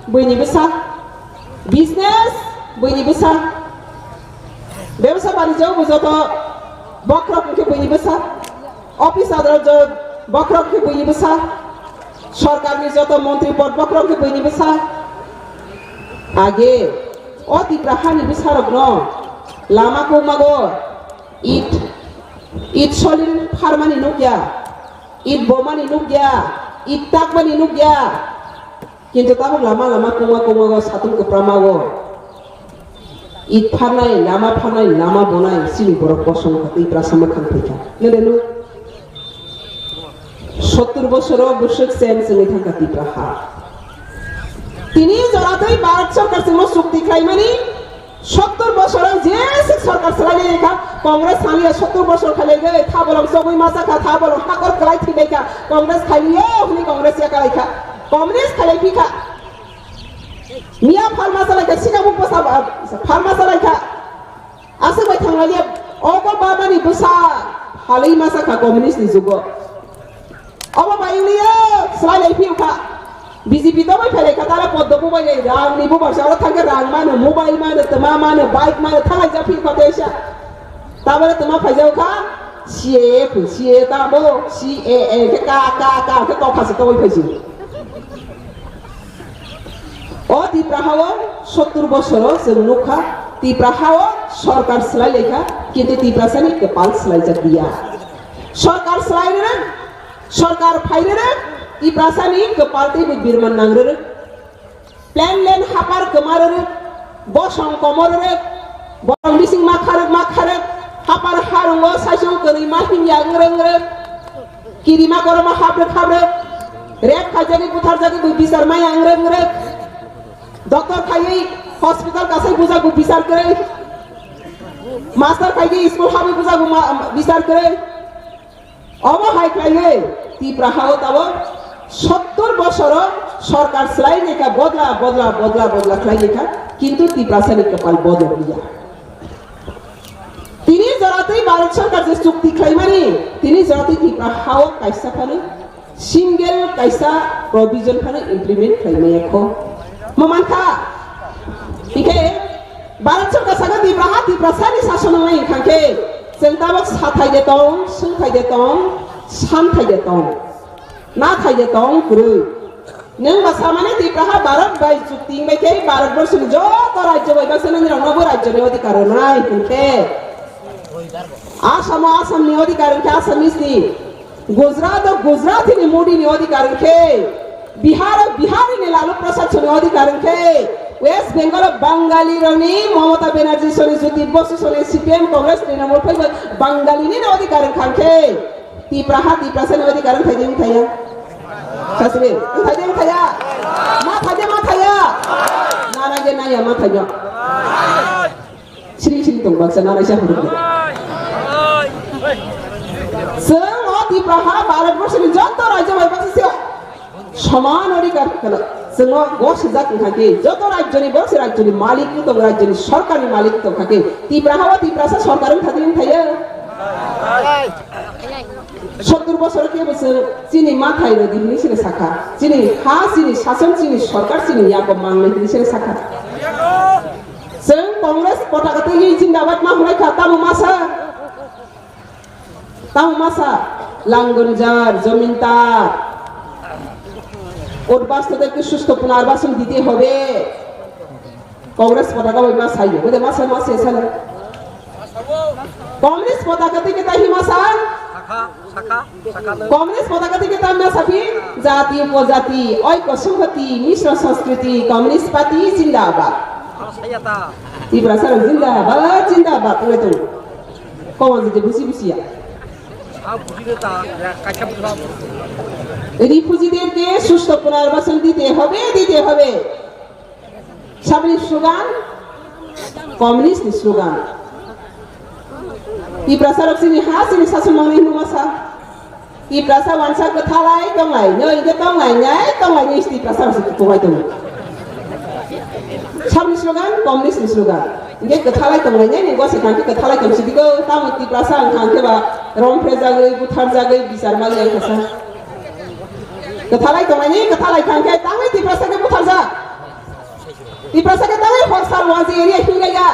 buini bwsa. Business, buini bwsa. Bebsa banijyo bo joto bokhorok hwnkhe buini bwsa. Office adar jo bokhorok hwnkhe buini bwsa. Sorkarni joto montri pod bokhorok hwnkhe buini bwsa. Age, o Tipra hani bwsarokno lama kokmago it, it solin pharmani nukya, it bomani nukya, it takmani nukya. Kintu tabuk lama lama kongma kongma o satung kwprama o it pharnai, lama pharnai, lama bonai, chini borok kosong kha, Tiprasa mwkhang thwi kha. Nede nuk? Sottur bosoro bwswk chen chwngwi thangkha Tipra ha. Tini joratwi Bharat Sarkar chwngno chukti khlaimani, sottur bosoro jeswk sarkar swlainai kha, Congress saliya sottur bosor khalai gwi, tha bolong chogwi masa kha, tha bolong hakor kwlai thwi lai kha, Congress khaliya hwnwi Congress ya kalai kha, Communist khalai phi kha. Miya phalma salai kha, sikabuk bwsa phalma salai kha. Aswk bai thanglalia, oko babani bwsa phalwi masa kha communist ni jugo. Obo bai wnglia, swlai lai phiyo kha. B J P to bai phailai kha, tara poddo bubai lai, rang ni bubar sa, oro thangkhe rang mano, mobile mano, tma mano, bike mano, thalai ja phiyo kha teisa. Tabole tma phaijao kha, C A A phu, C A A tamo, C A A khe ka, ka, ka, khe tokha se tongwi phaisi. O Tipra hao sottur bosoro chwng nukha, Tipra hao sorkar swlai laikha, kintu Tiprasani kwpal swlaijak liya. Sorkar swlai rwrwk, sorkar phai rwrwk, Tiprasani kwpal teibo birman nang rwrwk. Plan len hapar kwma rwrwk, bosong komo rwrwk, borok bising ma kharwk ma kharwk, hapar harungo saisong kwrwi ma himya wng rwk wng rwk. Kirima koroma habrek habrek, rep khaijagwi butharjagwi bo bichar maya wng rek wng rek. Doctor khaiwi hospital kasai bujak bo bichar kwrwi. Master khaiwi school habwi bujak bo ma-, bichar kwrwi. Obo hai khlaiwi Tipra hao tabok sottur bosoro sorkar swlai naikha, bodla, bodla, bodla, bodla khlai naikha, kintu Tiprasani kwpal bodol ya. Tini joratwi Bharat Sarkar je chukti khlaimani, tini joratwi Tipra hao kaisa phano single kaisa provision phano implement khlaimaya kho. Mo mankha, hingkhe Bharat Sarkar saka Tipra ha Tiprasani sason wngnai hingkha khe, chwng tabok sathai de tong, swngthai de tong, santhai de tong, nathai de tong kwrwi. Nwng ba samani Tipra ha Bharat bai chukti wngbai khe Bharat borsoni joto rajyo bai baksa nini rok nobo rajyoni odhikar rwnai hwnkhe Assam o Assamni odhikar wngkhe Assamese ni, Gujarat o Gujarati ni Modi ni odhikar wngkhe, Bihar o Bihari ni Lalu Prasad soni odhikar wngkhe, West Bengal o Bangali rokni Mamata Banerjee soni, Jyoti Basu soni, C P M Congress ni Trinamool phaibo Bangali ni odhikar wngkha khe, Tipra ha Tiprasani odhikar wngthai de wngthaya? Sasri, wngthai de wngthaya? Ma thai de ma thaya? Nana je naya ma thai no. Sri sri tong baksa nana isa huruk. Chwng o Tipra ha Bharat borsoni joto rajyo bai baksa se soman odhikar kana. Chwng o go sijak wngkha khe joto rajyoni borok se rajyoni malik wng tong, rajyoni sorkarni malik wng tong kha khe Tipra ha o Tiprasa sorkar wngthai de wngthaya? Sottur bosor khe bo chwng chini mathai rwdi hwnwi sino sakha. Chini ha, chini sason, chini sorkar, chini yago mangnai hwnwi sino sakha. Chwng Congress potaka twiwi jindabad ma hwnai kha, tamo masa? Tamo masa? Langonjar, Jamindar, Udbas Toderke Sustho Punarbason Dite Hobe. Congress potaka bai ma sayo, bode ma sa, ma se sale. Congress potaka twi kita hi ma sa? Sakha, sakha, sakha le. Congress potaka twi kita ma sa phi? Jati upojati, oiko songhati, Mishra Sanskriti, Communist Party zindabad. Saya ta. Tiprasa rok zindabad, zindabad, wngwi tongo. Koma jodi busi busi ya. Ah, busi de ta, ya, kaisa busi. Refugee derke susto punarbasan dite hobe, dite hobe. Sabni slogan, communist ni slogan. Tiprasa rok chini ha, chini sason mangnai hwnwi masa. Tiprasa wansa kwthalai tonglai, noi hwnkhe tonglai, nai tonglai, ni Tiprasa rok se tonglai tongo. Sabni slogan, communist ni slogan. Hingke kwthalai tonglainai ni gose kangke kwthalai tong sidi go, tamo Tiprasa ang kangke ba romphre jagwi, buthar jagwi, bichar mali ang kasa. Kwthalai tonglainai, kwthalai kangke tangwi Tiprasa ke buthar jak. Tiprasa ke tangwi hor sal wansi area hinglaiya.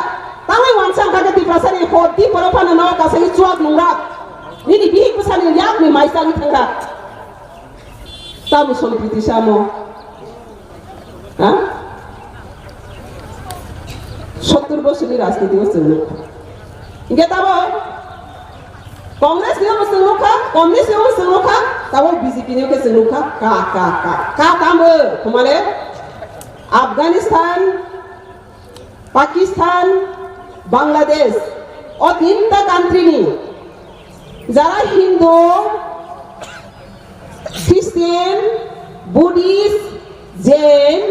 Tangwi wansa ang kangke Tiprasa ni hor di poro phano no kasai chuak nungra. Nini bihik bwsani yak ni mai chagwi thangra. Tamo Sompriti samo. Ha? Sottor bosorni rajniti o chwng nukha. Hingke tamo Congress ni o chwng nukha, Communist ni o chwng nukha, tamo B J P ni o khe chwng nukha. Ka, ka, ka, ka tamo, humale Afghanistan, Pakistan, Bangladesh, o tinta country ni jara Hindu, Christian, Buddhist, Jain,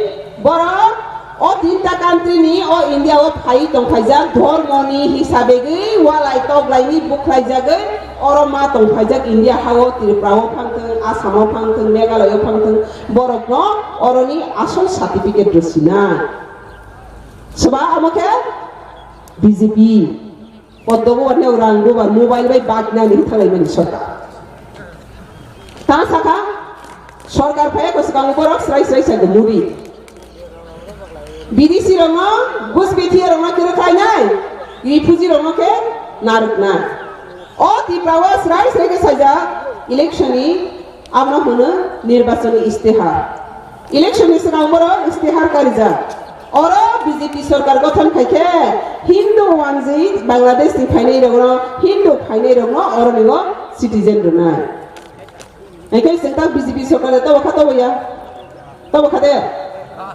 borok o tinta country ni o India o phai tongphaijak, dhormo ni hisabe gwi walai toklai ni bukhlaijagwi oro ma tongphaijak India ha o, Tripura o phangthwng, Assam o phangthwng, Meghalaya o phangthwng, borok no oro ni asol certificate rw sinai. Soba amo khe B J P. Poddo bo wane rang bubar mobile bai bak nani thalai mani sorkar. Ta saka sorkar phai ko swkang borok srai srai sai mudi. B D C rongno, Gus B T A rongno kiri khlainai, refugee rongno khe narwknai. O Tripura o srai srai khe saijak election ni Abono hwno nirbachoni istihar. Election ni swkang borok istihar karijak. Oro B J P sorkar gothon khai khe Hindu wanjwi Bangladesh ni phainai rokno, Hindu phainai rokno oro ni o citizen rwnai. Hingkhe chwng ta B J P sorkar de tobo kha tobo ya? Tobo kha de?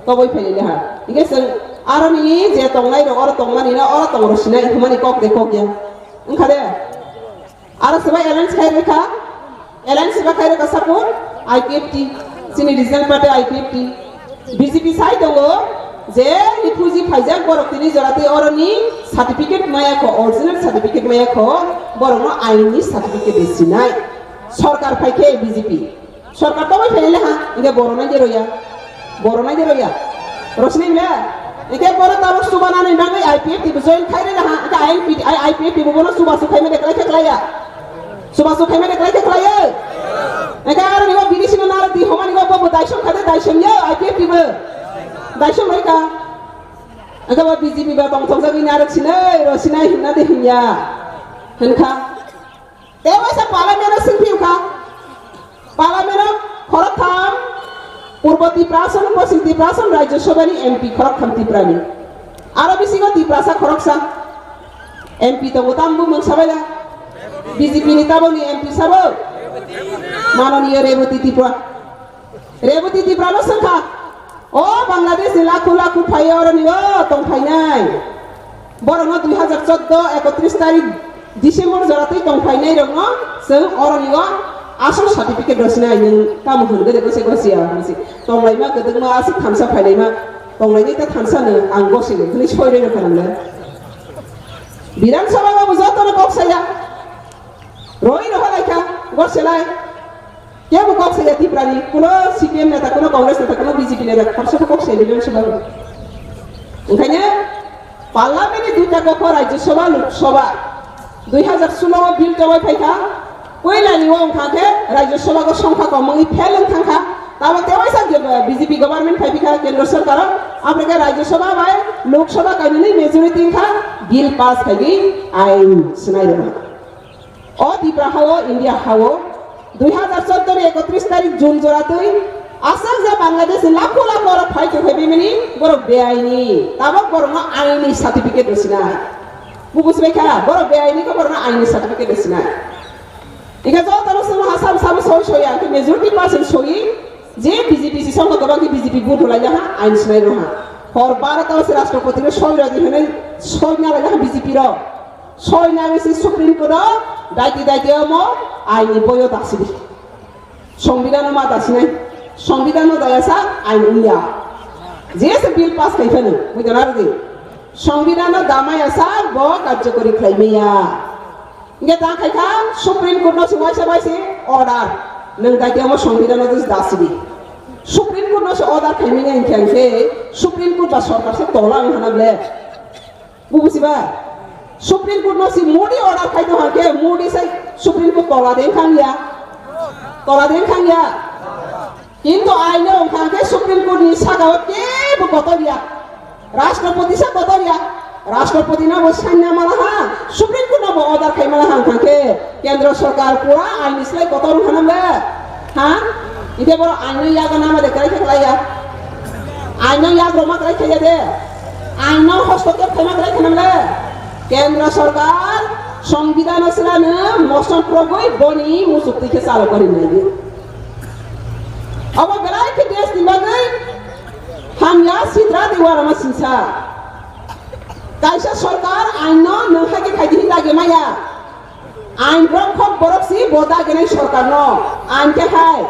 Toboi phainai le ha. Hingkhe chwng aro ni je tongnai rok oro tongmani no oro tong rw sinai hwnmani kok de kok ya. Wngkha de? Aro se bai alliance khai rwkha, alliance se bai khai rwkha support I P F T, chini regional party I P F T. B J P sai tongo je refugee phaijak borok tini jora tei oro ni certificate maya kho, original certificate maya kho, borok no ain ni certificate de sinai. Sorkar phai khe B J P. Sorkar tongwi phaile ha, hingke boro nai de roya. Boro nai de roya. Rosni le. Hingke boro tabuk suba nani bagwi I P F T bo join khai rela ha, hingke I P F T bo bono suba su khaima de klai khe klai ya. Suba su khaima de klai khe klai ya. Hingke aro ni bo bini sino naro di homa ni bo bo daisom khade daisom ya I P F T bo. Daisom bai ka. Hingke bo B J P ba tong thok jagwi narok sinai, ro sinai hinna de hinya. Hinkha. Tei waisa parliament o swngphi wngkha. Parliament o khoroktham Purbo Tiprasa, Poschim Tiprasa, Rajya Sabha ni M P khoroktham Tripura ni. Aro bisingo Tiprasa khoroksa M P tongo, tamo mung sabaila. B J P ni tabok ni M P sabo. Mananiya Rebati Tripura. Rebati Tripura no swngkha, o Bangladesh ni lakhu lakhu phaiwi oro ni o tong phainai. Borok no dui hajar chordo ekotris tarik December jora twi tong phainai rok no chwng oro ni o asol certificate rw sinai, nwng tamo hwn gede gose gose ya hwnsi. Tong laima kwdwkma aswk thansa phainaima, tong lainai ta thansa no ang gose no hwnwi soi rw kha nang le. Bidhan Sabha o bo joto no kok saya. Roi roha lai kha, gose lai. Kebo kok saya Tiprani, kuno C P M neta, kuno Congress neta, kuno B J P neta, khorsa kok saya Bidhan Sabha. Onkhaine Parliament ni duita kok Rajya Sabha, Lok Sabha. Dui hajar sulo o bill jomai phaikha. Puila ni o wngkha khe Rajya Sabha o songkha komungni fail wng thangkha. Tamo tewaisa B J P government phaiphikha Kendra Sarkar o. Aboni khe Rajya Sabha bai Lok Sabha kainwi majority wngkha, bill pass khaiwi ain swnai rwma. O Tripura hao, India hao, dui hajar chordo ni ekotris tarik June jora twi aswk je Bangladesh ni lakho lakho oro phai tongphai bimani borok beaini, tabok borok no aini certificate rw sinai. Bo bujibai kha, borok beaini khe borok no aini certificate rw sinai. Ika joto no sima ha sabo sabo soi soi ya, majority percent soi je B J P si songkha gabang khe B J P vote lai ha, ain sinai rw ha. Hor barota o se Rashtrapati no soi rw di hwnwi soi na lai ha B J P rok. Soi nangwi se Supreme Court o daiti daiti omo aini boyo dasidi. Songbidan o ma dasinai. Songbidan o daya sa ain wngya. Je se bill pass khai phano, buidona rwdi. Songbidan o damaya sa bo karjokori khlai maya. Inge ta khai kha Supreme Court no se waisa bai se order. Nwng daiti omo songbidan o dasidi. Supreme Court no se order khai maya hinkhe hinkhe Supreme Court ba sorkar se tola wng hana ble. Bubusiba, Supreme Court no si Modi order khai tong hake, Modi sai Supreme Court tola den khang ya. Tola den khang ya. Kintu aino wngkha hake Supreme Court ni saka o kebo kotor ya. Rashtrapati sa kotor ya. Rashtrapati no bo sanna mala ha, Supreme Court no bo order khai mala ha wngkha hake Kendra Sarkar pura ain ni slai kotor wngkha nang le. Ha? Ide boro aino yago nama de krai khe khlai ya. Aino yag roma krai khe ya de. Aino hostokep khaima krai khe nang le. Kendra Sarkar Songbidan o sila no motion progoi boni musuk twi khe chalo kori nai di. Abo belai khe desh ni bagwi hamya sitra tei uanama singsa. Kaisa sorkar ain no nwng hai khe khai di hinda ge maya. Ain rok khok borok si bo da ge nai sorkar no. Ain khe hai.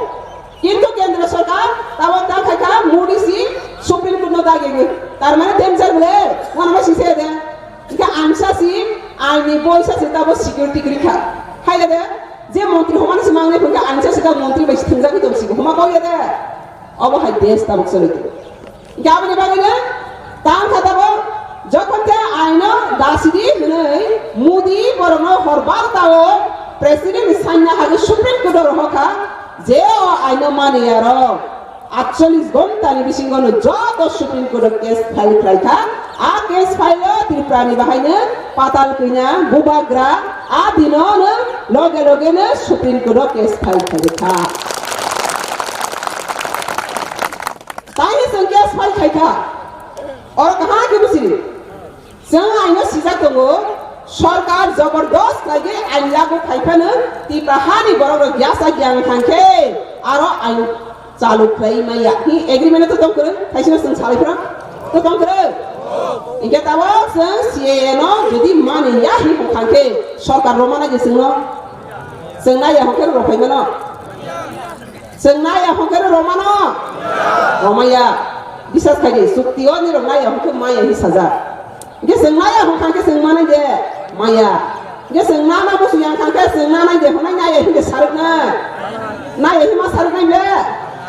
Kintu kendra sorkar tabok da khai kha Modi si Supreme Court no da ge nai. Tar mane danger bole. Uanama singsa de. Hingke ansa si, aini boisa si tabo security kwrwi kha. Hai de, je montri homani si mangnai phunke ansa si ta montri bai si thwngjagwi tong si, homa kok ya de. Obo hai desh tabuk choli tong. Hingke aboni bagwi no, tang kha tabo, jokhon te aino dasidi hwnwi Modi borokno hor bar tao President ni sanna hagwi Supreme Court o rohor kha, je o aino mani ya rok. Atchollis ghonta ni bisingo no joto Supreme Court o case file khlai kha. A case file o Tripura ni bahai no patal kwina bubagra a dino no loge loge no Supreme Court o case file khlai kha. Tani chwng case file khai kha. Oro kaham khe busi. Chwng aino sijak tongo, sorkar jobordos khlaigwi ain lagu khai phano Tipra hani borok rok yasa gyang thang khe aro ain chalu khlai maya. Hi agreement to tong kwrwng, thaisino chwng salai phano to tong kwrwng. Hingke tabok chwng C A A no jodi mani ya hi bukhang khe sorkar romana je chwngno chwng nai ya hokhe rok phai mano. Chwng nai ya hokhe rok romano. Romaya. Bisas khai di, chukti o ni rok nai ya hokhe maya hi sajak. Hingke chwng nai ya hokha khe chwng manai de maya. Hingke chwng nana bo suyang kha khe chwng nanai de honai nai ya hingke saruk na. Nai ya hima saruk nai le.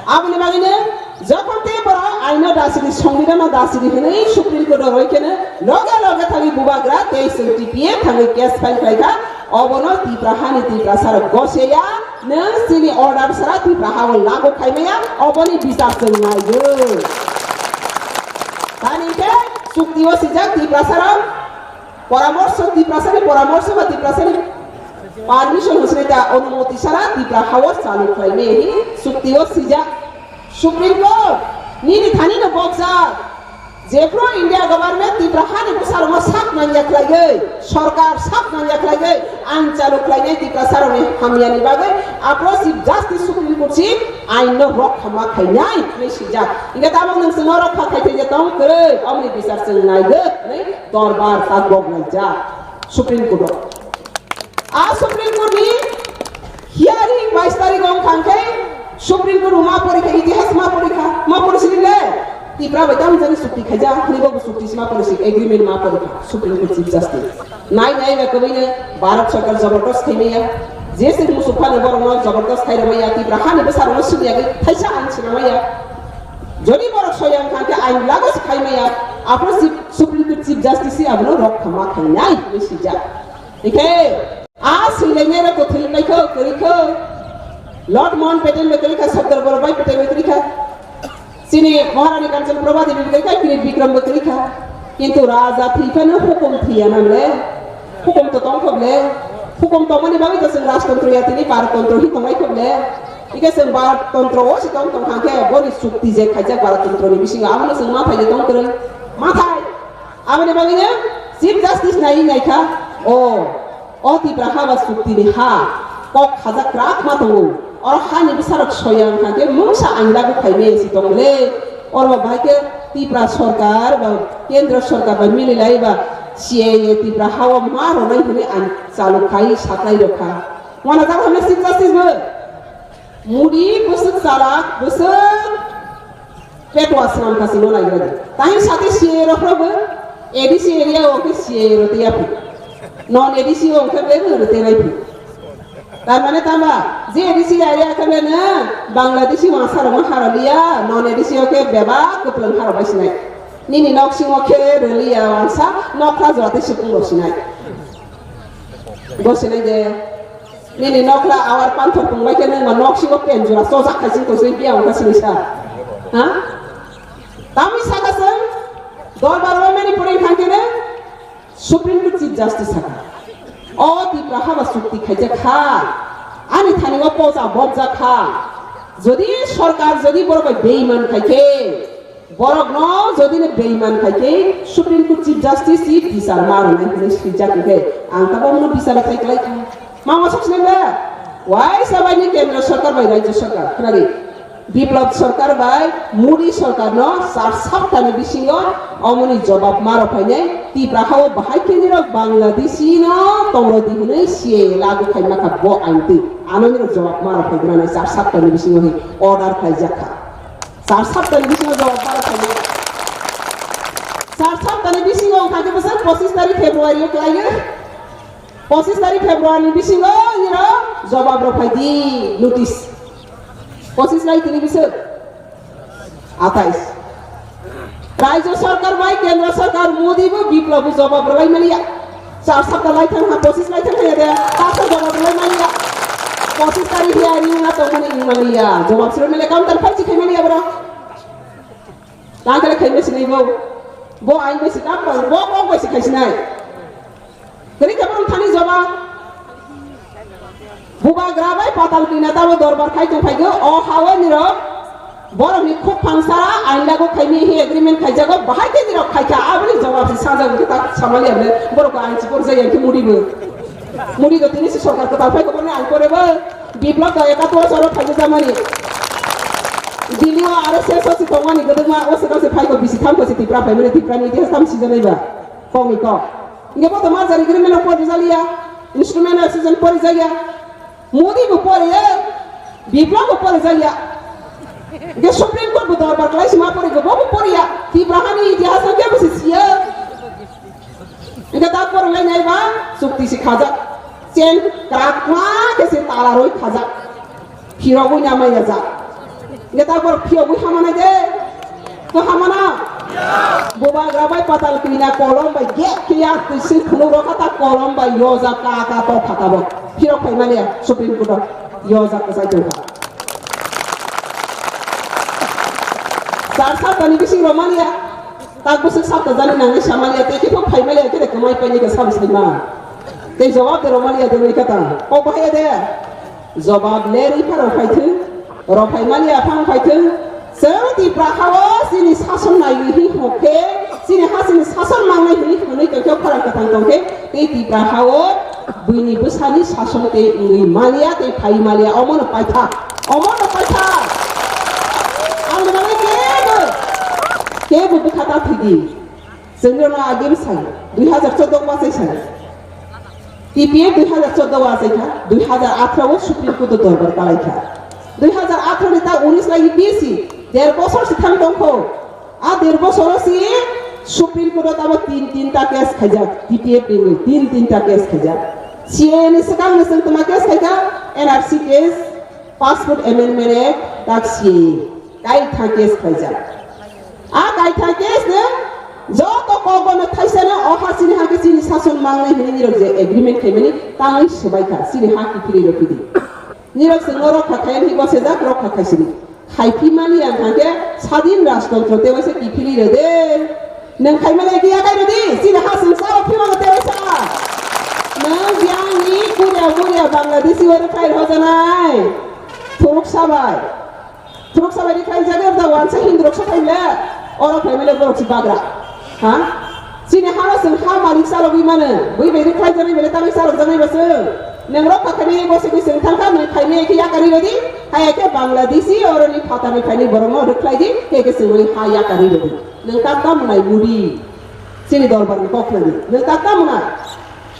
Aboni bagwi no jokhon te borok aino dasidi, songbidano dasidi hwnwi Supreme Court o roi khe no loge loge thangwi bubagra tei chwng T P F thangwi case file khai kha. Obono Tipra hani Tiprasa rok goseya, nwng chini order sara Tipra ha o lagu khai maya, oboni bichar chwng naiyo. Tani khe chukti o sijak Tiprasa rok, poramorso Tiprasa ni poramorso ba Tiprasa ni permission hwswk ta onumoti sara Tipra ha o chalu khlai maya hi chukti o sijak. Supreme Court nini thani no bokjak. Jephru India government Tipra hani bwsarokno sak nangya khlaigwi, sorkar sak nangya khlaigwi, ain chalu khlainai Tiprasarokni hamyani bagwi, aphuru Chief Justice Supreme Court si ain no rok khama khainai hinwi swijak. Hingke tabok nwng chwngno rok kha khai thai je tong kwrwi, oboni bichar chwng naigwi hinwi dorbar ta gok naijak Supreme Court o. A Supreme Court ni hearing bais tarik wng kha khe Supreme Court ma porikha, itihas ma porikha, ma porisi le Tipra bai tamo jani chukti khaijak, hwnwi bo chukti si ma porisi, agreement ma porikha Supreme Court Chief Justice. Nai nai ba kwbwi no Bharat Sarkar jobordos khaimaya, je se musuk phano borokno jobordos khai rwmaya, Tipra hani bwsarokno swngyagwi thaisa ang sinamaya. Jodi borok soya wng kha khe ain lago se khaimaya, aphuru Chief, Supreme Court Chief Justice abono rok khama khainai hinwi swijak. Hingke a swilainai rok to thwilai kho, kwrwi kho. Lord Mountbatten bai kwrwi kha, Sardar Vallabhbhai Patel bai kwrwi kha. Chini Maharani Kanchan Prabha Devi bai kwrwi kha, Kirit Bikram bai kwrwi kha. Kintu raja thwi phano hukum thwiya nang le. Hukum to tong kho le. Hukum tongmani bagwi to chwng rajtontro ya tini Bharat tontro hi tonglai kho le. Hingke chwng Bharat tontro o si tong tong kha khe boni chukti je khaijak Bharat tontro ni bisingo abono chwng ma phai je tong kwrwi. Ma phai. Aboni bagwino Chief Justice nai nai kha, o, o Tipra ha ba chukti ni ha, kok khajak kwrak ma tongo. Oro hani bwsarok soya wng kha khe mungsa ain lagu khai maya si tong le. Oro ba bahai khe Tipra sorkar ba kendra sorkar ba mili lai ba C A A Tipra ha o ma rwnai hwnwi ain chalu khai saklai rw kha. Wana jak hamle Chief Justice bo. Modi bwswk chalak, bwswk petwa swnam kha chwngno naigra di. Tahin sate C A A rok phano bo A D C area o khe C A A rok tei yaphi. Non A D C o khe bebak rok tei naiphi. Tar mane tama je A D C area khe beno Bangladeshi masa rok no haro liya, non A D C o khe bebak kwplwng haro bai sinai. Nini nok singo khe rwliya wansa, nokha jora tei sukung rok sinai. Bo sinai de, nini nokla awar panthor tongbai khe nwng ma nok singo pen jora chojak khai sing tong sini biya wngkha sini sa. Ha? Tamni saka seng, dorbar bai mani pore thang khe nang Supreme Court Chief Justice saka. O Tipra haba chukti khaijak kha. Ani thani o poja bobjak kha. Jodi sorkar jodi borok bai beiman khai khe, borokno jodi no beiman khai khe Supreme Court Chief Justice si bichar ma rwnai hinwi swijak khe, ang tabok no bichar khai klai kha. Ma ma sok sinai ba? Waisa bai ni kendra sorkar bai rajya sorkar, khwnadi? Biplab sorkar bai Modi sorkar no char sapta ni bisingo omoni jobab ma rok phainai. Tipra hao bahai khe nirok Bangladeshi no tongro di hinwi C A A lagu khai ma kha bo ain twi. Ano nirok jobab ma rok phai gwnanai char sapta ni bisingo hi order khlaijak kha. Char sapta ni bisingo jawab ma rok khainai. Char sapta ni bisingo wngkha khe bwswk pochis tarik February o khlaiwi. Pochis tarik February ni bisingo nirok jawab rok phai di notice. Pochis lai tini biswk. Atais. Rajya sorkar bai kendra sorkar Modi bo Biplab bo jawab rwlai maliya. Char sapta lai thang ha, pochis lai thang ha ya de, ta sa jawab rwlai maliya. Pochis tarik ya ni na to mani ing maliya. Jawab siro mele counter phai chi khai maliya bro. Tang kale khai mesi nai bo. Bo ai mesi kam bo, bo kok mesi khai sinai. Kwrwi khe borok thani jawab. Bubagra bai patal twina tamo dorbar khai tong phai go, o hao nirok borokni khuk phangsara ain lagu khaimi hi agreement khaijago, bahai khe nirok khai kha, aboni jawab se sajago khe tak samali able borok ko ain chipor jai yang khe Modi bo. Modi do tini si sorkar kwtal phai ko borni ain pore bo. Biplab da ekato soro phai jamani. Dili o aro se so si tongmani godokma o se se phai ko bisi tham ko si Tipra phai mani Tipra ni itihas tham si janai ba. Kok ni kok. Nge bo to ma jari agreement o pori jaliya. Instrument o season pori jaya. Modi bo poriya, Biplab bo pori jaya. Ge Supreme Court bo dorbar klai sima pori go, bo bo poriya. Tipra hani itihas ke bo si siya. Ge ta pori lai nai ba, sukti si khajak. Chen krak ma ke se tala roi khajak. Phirogwi na maya jak. Neta bor phiyogwi hamana de. To hamana. Bubagra bai patal twina kolom bai ge kiya twi swi phunuk rokha ta kolom bai yoja ka ka to khata bo. Phirok phai maliya Supreme Court o yoja kwchai tong kha. Char sapta ni bising romania. Tak bwswk sapta jani nangwi samaliya tei khe phai maliya khe de kwmai paini ka sabo saima. Tei jawab de romaliya de wi kata. Kok bahaya de. Jawab ler ipha rok phai thung, rok phai mani aphang phai thung. Chwng Tipra hao chini sason naiwi hi hokhe, chini ha chini sason mangnai hwnwi hwnwi tongkhe khorang kwthang tongkhe, tei Tipra hao buini bwsani sason tei wngwi maliya tei phai maliya omono paitha, omono paitha. Ang nangni kebo, kebo bwkha ta thwidi. Chwng rwno agim sai, dui hazar chordo bachai sai. T P F dui hazar chordo o achai kha, dui hazar atharo o Supreme Court o dorbar kalai kha. Dui hazar atharo ni ta unis lai B C, der bosor si thang tong kho. A der bosor o si Supreme Court o tamo tin tin ta case khaijak, T P F ni tin tin ta case khaijak. C A A ni swkang ni chwng tma case khaikha, N R C case, Passport Amendment Act, tak C A A. Kaitha case khaijak. A kaitha case no joto kokbono thaisano o ha chini ha khe chini sason mangnai hwnwi nirok je agreement khaimani tangwi swbai kha chini ha kiphilwi rw phidi. Nirok chwngno rokha khayan hi bosejak rokha khaisini. Khaiphi mani ang kha khe sadin rajtontro tei waisa kiphilwi rw de. Nwng khaimani khe yakai rw di, chini ha chwng sao phimano tei waisa. Nwng biyangni Korea Moria Bangladeshi wari khlai rw janai. Thuruk sabai. Thuruk sabai ni khlai jaga da wansa Hindu rok sabai le. Oro khlai mele borok si bagra. Ha? Chini hano chwng ha malik salogwi mano. Bui bai khlai jani mele tangwi salok jani ba chwng. Nang rok kakhani bo se chwng thangkha nang khaini ekhe yakari rodi. Hai ekhe Bangladeshi oro ni phatani khaini borok no rwkhlai di. Ekhe chwng ha yakari rodi. Nang tak tam nai Modi. Chini dorbar ni kok nani. Nang tak tam nai.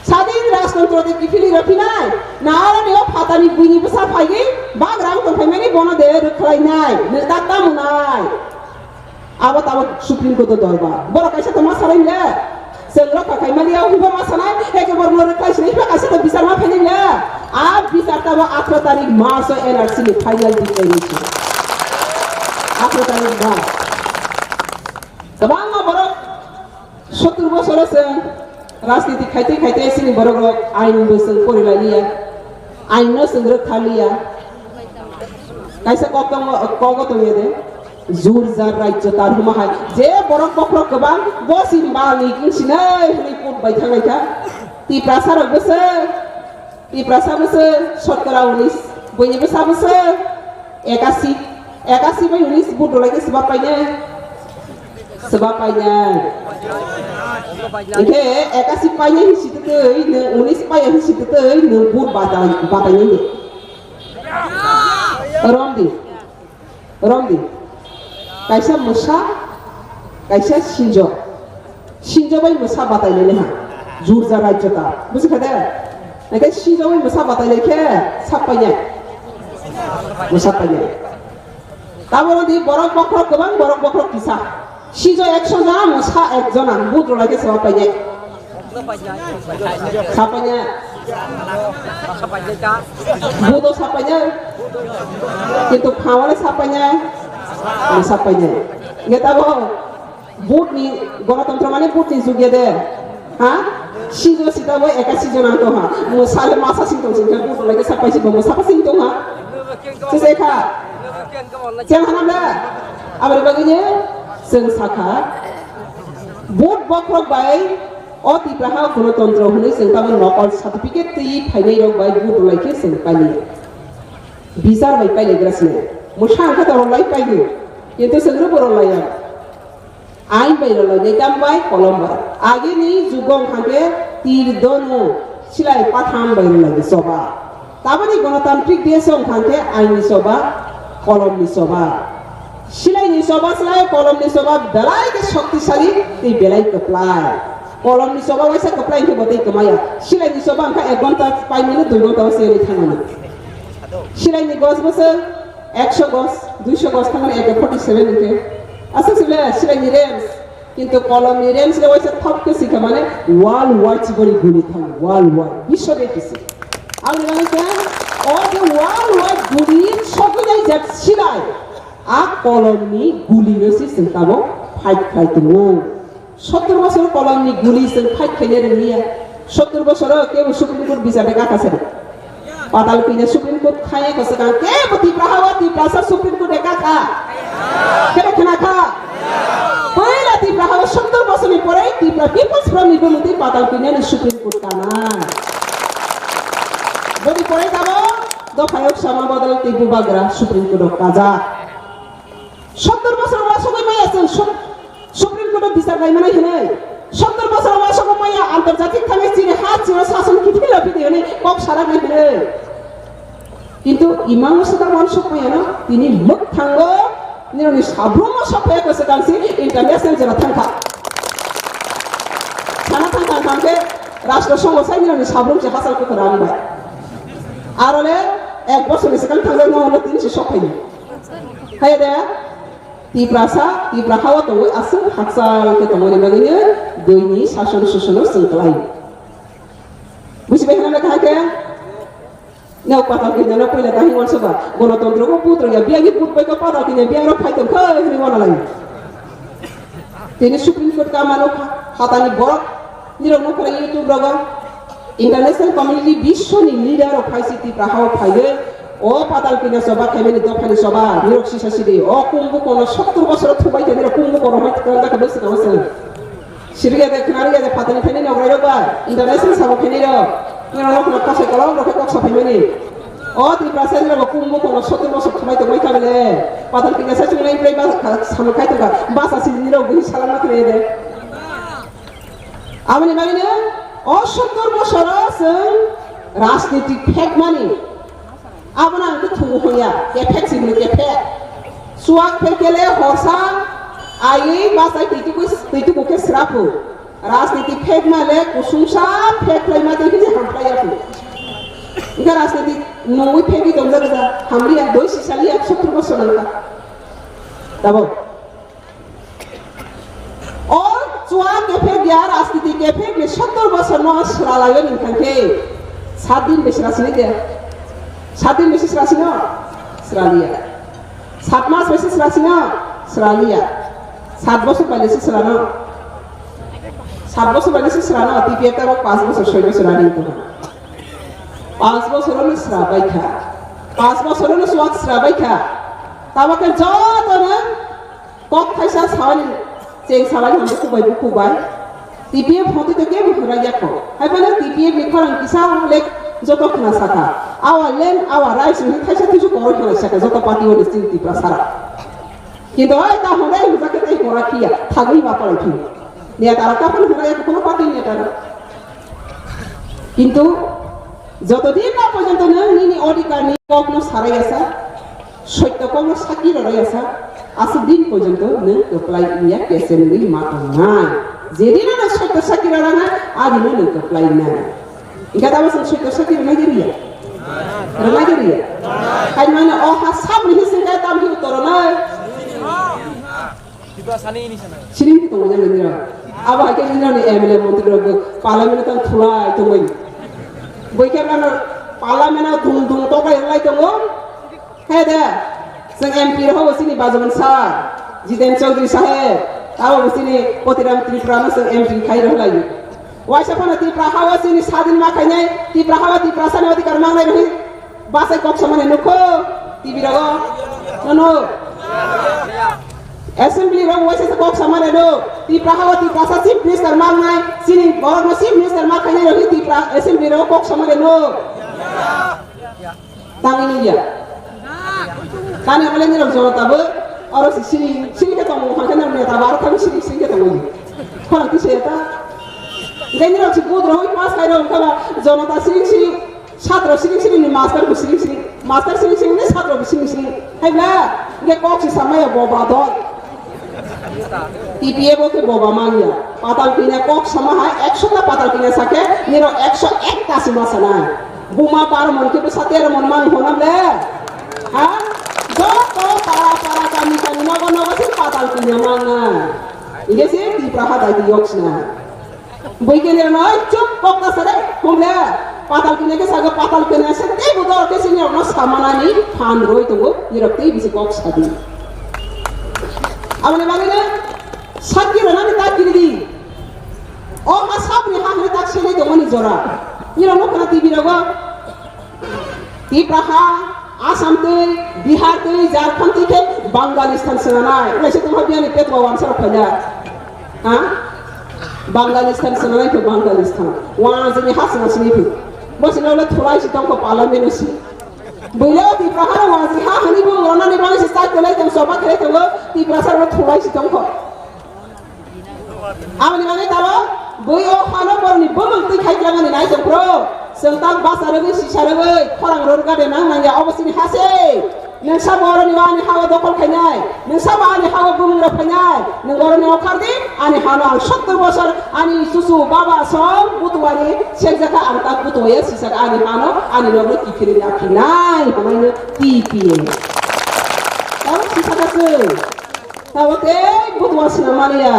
Sadin rajtontro de kiphilwi rw phinai, na aro ni o phatani buini bwsa phaigwi bagrang tong phaimani bono de rwkhlainai, nw tak tamo nai. Abo tamo Supreme Court o dorbar. Borok kaisa tongma salai le. Chwng rokha khaimani o hiba ma sanai, eke borno rwkhlai sinai, hiba kaisa to bichar ma phainai le. A bichar tamo atharo tarik March o N R C ni final declaration. Atharo tarik March. Kwbangma borok Sottur bosoro chwng rajniti khaitwi khaitwi chini borok rok ain bo chwng porilailiya, ain no chwng rwkha liya. Kaisa kok tongo, kogo tongya de, jur jar rajyo tar huma hai. Je borok bokhorok kwbang, bo si mal ni king sinai hwnwi kut bai thanglaikha. Tiprasa rok bwswk, Tiprasa bwswk, shotokora unis, buini bwsa bwswk, ekasi, ekasi bai unis vote rwlaikhe swbak painai, swbak painai. Hinkhe ekasi painai hinsi twtwi, nwng unis painai hinsi twtwi, nwng vote batai, batainai di. Romdi. Romdi. Kaisa mwsa, kaisa sinjo. Sinjo bai mwsa batai nini ha. Jurja rajyo ta. Buji kha de? Nai sinjo bai mwsa batai nai khe sap painai. Mwsa painai. Tamo romdi borok bokhorok kwbang, borok bokhorok kisa. Sinjo ekso jona, mwsa ek jona, vote rwlaikhe sap painai. Sap painai. Vote o sap painai. Kintu phangwale sap painai. Sap painai. Nge tabo vote ni, gonotontro mane vote ni jug ya de. Ha? Sinjo sita bo ekasi jona tong ha. Mwsale masa sing tong sing khe vote rwlaikhe sap paisi bo mwsa sing tong ha. Sese kha. Cheng hanam da. Aboni bagwi no chwng sakha. Vote bokhorok bai o Tipra ha gonotontro hwnwi chwng tamo nokol certificate twi phainai rok bai vote rwlai khe chwng paili. Bichar bai pailaigra sini. Mwsa wngkha to rwlai paidi. Kintu chwng rwbo rwlaiya. Ain bai rwlainai tam bai kolom bai. Agini jugo wngkha khe tir donu silai patham bai rwlainai choba. Taboni Ganatantrik Desh wngkha khe ain ni choba, kolom ni choba. Silai ni choba silai kolom ni choba belai khe shoktisali tei belai kwplai. Kolom ni choba waisa kwplai hwnkhe bo tei kwmaya. Silai ni choba wngkha ek ghonta pai mano dui ghonta o se thangmani. Silai ni gos bwswk ekso gos, duiso gos thangmani ek forty seven hwnkhe. Aswk se le silai ni range. Kintu kolom ni range le waisa thok khe sikha mane world wide chibori guli thang world wide biswa de kisi. Ang ni mane khe o je world wide guli sokoi jai jat silai a kolom ni guli no si sing tamo fight khai tungo. Sottur bosor kolom ni guli sing fight khai ne rwliya. Sottur bosor o kebo Supreme Court bichar de gata sari. Patal pina Supreme Court khaya ko swkang kebo Tipra hawa Tiprasa Supreme Court de kha kha. Kene khna kha. Poila Tipra hawa sottur bosor ni pore Tipra People's Front ni bumung twi patal pina ni Supreme Court kana. Boni pore tamo dophayok sama bodol tei bubagra Supreme Court o kaja. Sottur bosor wasogwi maya chwng Sup-, Supreme Court o bichar laimani hinwi. Sottur bosor wasogwi maya antarjatik thangwi chini ha chini sason kiphil laphidi hinwi kok saraknai hinwi. Kintu imang swkang wansuk maya no tini mwkthango nironi sabrumo sophaya kwswk ang si international jora thangkha. Sana thangkha thangkhe rashtra songho sai nironi sabrum se hachal kuthar ang bai. Arole ek bosor ni swkang thangjak no tini se sokhaini. Haya de, Tiprasa, Tipra hao tongwi aswk hakchal khe tongmani bagwino doini sason susono chwng klai. Bujibai hwnna kha khe? Neo patal kanya no puila tahi wansa ba, gonotontro ko putro ya, biyagi put bai ko patal kanya biyang rok phai tong kha hwnwi wana lai. Tini Supreme Court ka mano pha-, phatani borok nirok no khara YouTube rogo international community biswni leader rok phai si Tipra hao phaiwi o patal pina soba khaimani dophani soba nirok sisa sidi o kumbu kono sottur bosor thubai khe nirok kumbu kono hoi tong jakha bwswk kama se siriya de khna riya de phatani phaini nok rok ba international sabo khaini rok nirok no khna kasai kolom rok kok sa phaimani. O Tiprasa ni rok kumbu kono sottur bosor thumai tongmai kha bele. Patal kanya sa chunglai prai ba sama khai tongkha. Basa sini rok bini salam na kre de. Aboni bagwi no o sottur bosoro chwng rajniti phek mani. Abono ang khe thugo hoya. Kephek sini kephek. Suak phek kele horsa ai basa twi tuku twi tuku khe srapu. Rajniti phek ma le kusung sa phek khlai ma tei khe hamkhlai ya khe. Wngkha rajniti nungwi phegwi tongjak ja hamliya doi sisaliya sottur bosor nangkha. Tabo. O chua kephek ya rajniti kephek ni sottur bosor no sralayo ningkha khe. Sat din besi rasini de. Sat din besi rasino. Sraliya. Sat mas besi srasino. Sraliya. Sat bosor bai besi srano. Sat bosor bai se srana, T P F tabok panch bosor, soi bosor ani tong. Panch bosor no sra bai kha. Panch bosor no swak sra bai kha. Tabok khe joto no kok thaisa sawani cheng salai hambo kubai bu kubai. T P F hoti to kebo hura yakho. Hai phano T P F ni khorang kisa lek joto khna sakha. Our land, our rights ni thaisa thisu koroi khna sakha joto party o ni Tripura sara. Kintu oi ta hwnai hwnjak khe tei pora phiya, thagwi ma palai phi. Neta rok ta phano hwnai ya, kono party neta rok. Kintu joto din na porjonto nwng nini odhikar ni kok no sarai asa, sotto kok no saki rorai asa, aswk din porjonto nwng kwplai wngya kesenwi ma tongnai. Jedin no sotto saki rorana, adino nwng kwplai nai. Hingke tamo chwng sotto saki rwna giriya? Rwna giriya? Hai mane o ha sabri hi singka tam hi utoro nai. Siring ki tongo jani nira. Abo hai ke nira ni M L A montri rok parliament tang thulai tongoi. Boi ke nang parliament dung dung tokai lai tongo. Hai da, chwng M P rok hobo chini Bajaman sir, Jiten Chaudhary saheb, abo bo chini Potiram Tripura no chwng M P khai rw lai. Waisa phano Tripura hao chini sadin ma khainai, Tripura hao Tripura sani odhikar mangnai rwhi bachai kok samani nukho, T V rogo, nono. Assembly rogo waisa kok samani nuk, Tripura hao Tripura sa chief minister mangnai, chini borok no chief minister ma khainai rwhi Tripura assembly rogo kok samani nuk. Tangwi nungya. Tani hole nirok jonota bo oro si siri, siri khe tongo, hangkhe nang neta bo aro thangwi siri, siri khe tongo. Khorang kisa ya ta. Ngai nirok si budro hoi pass khai rok khala jonota siri siri, satro siri siri ni master bo siri siri, master siri siri ni satro bo siri siri. Hai bla, ngai kok si samaya bo ba do. T P F o khe boba manya. Patal kina kok sama hai ekso ta patal kina sakhe, nirok ekso ek ta sima sanai. Buma bar mon khe bwsa tero mon mang honam le. Ha? Joto para para kami kami nogo nogo se patal kina manga. Ige se Tripura ha dai yok sina. Bui kene no chup kok ta sare, hum le. Patal kina khe sago patal kina se te budor khe se nirok no samanani phan roi tongo, nirok te bisi kok sadi. Aboni bagwi no Sakki rwnani ta kiri di. O ha sabni ha hwnwi tak selai tongmani jora. Nirok nukha na T V rogo. Tripura ha, Assam twi, Bihar twi, Jharkhand twi khe Bangalistan swnganai. Unaise tongha biyani petwa wansa rok phaida. Ha? Bangalistan swnganai khe Bangalistan. Wa jini ha swnga sini phi. Bo sini ole thulai si tongkho parliament si. Builo Tripura ha wa jini ha hani bo ronani bangsi start khlai tong soba khlai tongo. Tripura sa ro thulai si tongkho. Aboni bagwi tabo bui o hano borokni bumung twi khai tlangani nai tong phro. Chwng tak basa rwgwi sisa rwgwi khorang rwrwga de nang nangya obo chini ha se. Nwng sa boroni o ani ha-o dokol khainai. Nwng sa bo ani ha-o bumung rok phainai. Nwng boroni o khar di ani hano ang sottor bosor ani chuchu baba song butuwani sekjakha ang tak butuwaya sisaka ani hano ani nokno kiphilwi naphinai hwnwi no T P A. Tabo sisaka chwng. Tabo tei butuwa swnam maliya.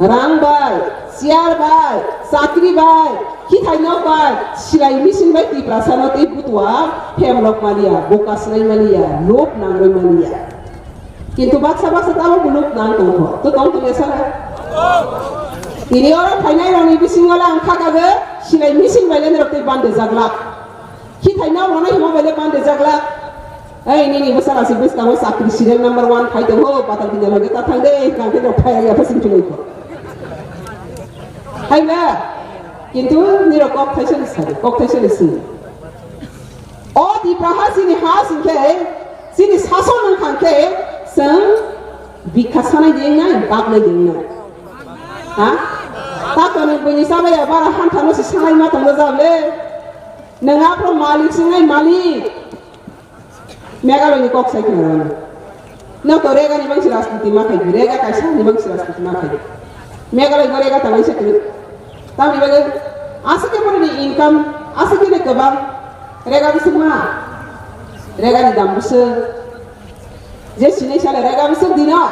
Rang bai, chair bai, chakri bai, khithai nok bai, silai machine bai Tiprasa no tei butuwa phem lok maliya, boka swnai maliya, lok nangroi maliya. Kintu baksa baksa tamo bo lok nang tongkho. To tong tong esala. Tini oro phainai rokni bisingo le ang khakago silai machine bai le norok tei bande jaglak. Khithai nok rwnai himo bai le bande jaglak. Ei, nini bwsala se bwskango chakri serial number one phai tongo, patal kini loge ta thang de, hwnkha khe rok phai ya, phai sing philai kho. Hai na, kintu nirok kok thaisa ni sari, kok thaisa ni sini. O Tipra ha chini ha sing khe, chini sason wng kha khe, chwng bikha sanai de wngnai, babnai de wngnai. Ha? Ta to nwng buini chabaya bara hantha no se sanai ma tongo jable. Nwng aphro malik se wngnai malik. Meghalaya ni kok sai khna rw. Nok to Rega ni bangsi rajniti ma khai, Rega kaisa ni bangsi rajniti ma khai. Meghalaya bo Rega ta waisa kwrwi. Tamni bagwi aswk khe boroni income, aswk khe kwbang. Rega bwswk ma? Rega ni dam bwswk. Je sinai sale Rega bwswk dino?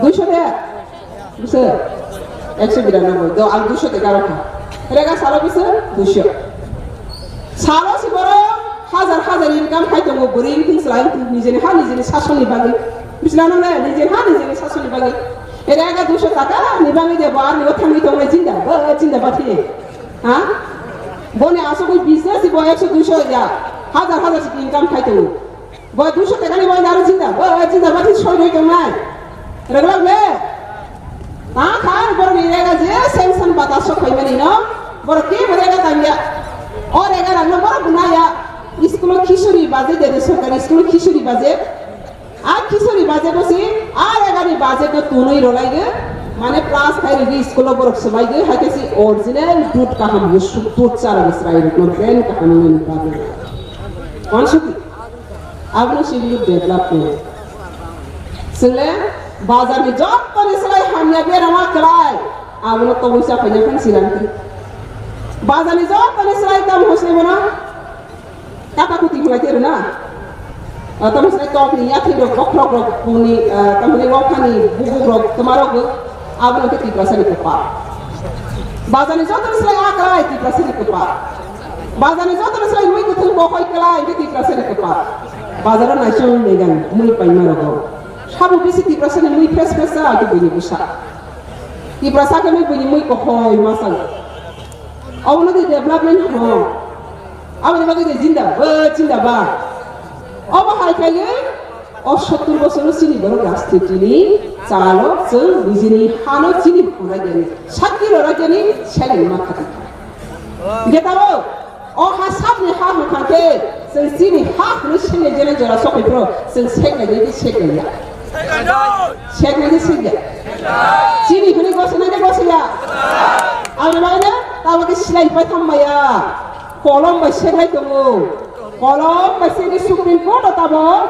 Duiso de? Bwswk? Ekso biranoboi. Do ang duiso de garo kha. Rega salo bwswk? Duiso. Salo si borok hajar hajar income khai tongo, bwrwi wngthung chwla wngthung, nijeni ha nijeni sasonni bagwi. Bwsla nang le, nijeni ha nijeni sasonni bagwi. Rega duiso taka ni bangwi de bo army o thangwi tongnai jinda, bo jinda bathi. Ha? Boni asogwi business bo ekso duiso ya, hajar hajar si income khai tongo. Bo duiso taka ni bangwi aro jinda, bo jinda bathi soi roi tongnai. Reglak le. Ta kha borok ni rega je sanction bata sok phaimani no. Borok ke bo rega tangya. O rega rang no borok naya. School o khichuri baje de, de sorkari school o khichuri baje. A khichuri baje bo si, a rega ni baje no tunui rolai ge. Mane plus khai rigi school o borok swbai ge, hai ke si original dud kaham, yusuk dud chara ni srai rok no brand kaham ni baje. Kon suki. Abono sibini development. Chwngle bazarni jottoni slai hamya berama kwlai. Abono tobui sa phaina khan silang kri. Bazarni jottoni slai tamo hosni bono kata kuti khlai khe rwna. Ah, tamo slai tokni yathwi rok, bokhorok rok, buni, ah, tamni lokhani bubuk rok, twma rok bo. Abono khe Tiprasani kwpal. Bazarni jottoni slai a kwlai Tiprasani kwpal. Bazarni jotono sai mui kwthwng bokhoi kwlai hwnkhe Tiprasani kwpal. Bazaro naising megan mui paima rogo. Sabo bisi Tiprasani mui fresh fresh cha hwnkhe buini bwsa. Tiprasa khe mui buini mui kokhoi ma sango. Obono de development ho. Aboni bagwi de jinda, bo jinda ba. Obo hai khlaiwi o sottur bosoro chini borok rajnitini chalo chwng nijini hano chini phunai gani, sakki rora gani seleng ma khati. Hwnkhe tabo o ha sapni ha hwnkha khe chwng chini ha hwnwi senge jene jora sokoi phro chwng seknai de seknai ya. Seknai de sekya. Chini hwnwi gosonai de gosya. Aboni bagwi no tabo khe silai pai thang maya. Kolom bai seklai tongo. Kolom bai segwi Supreme Court o tabo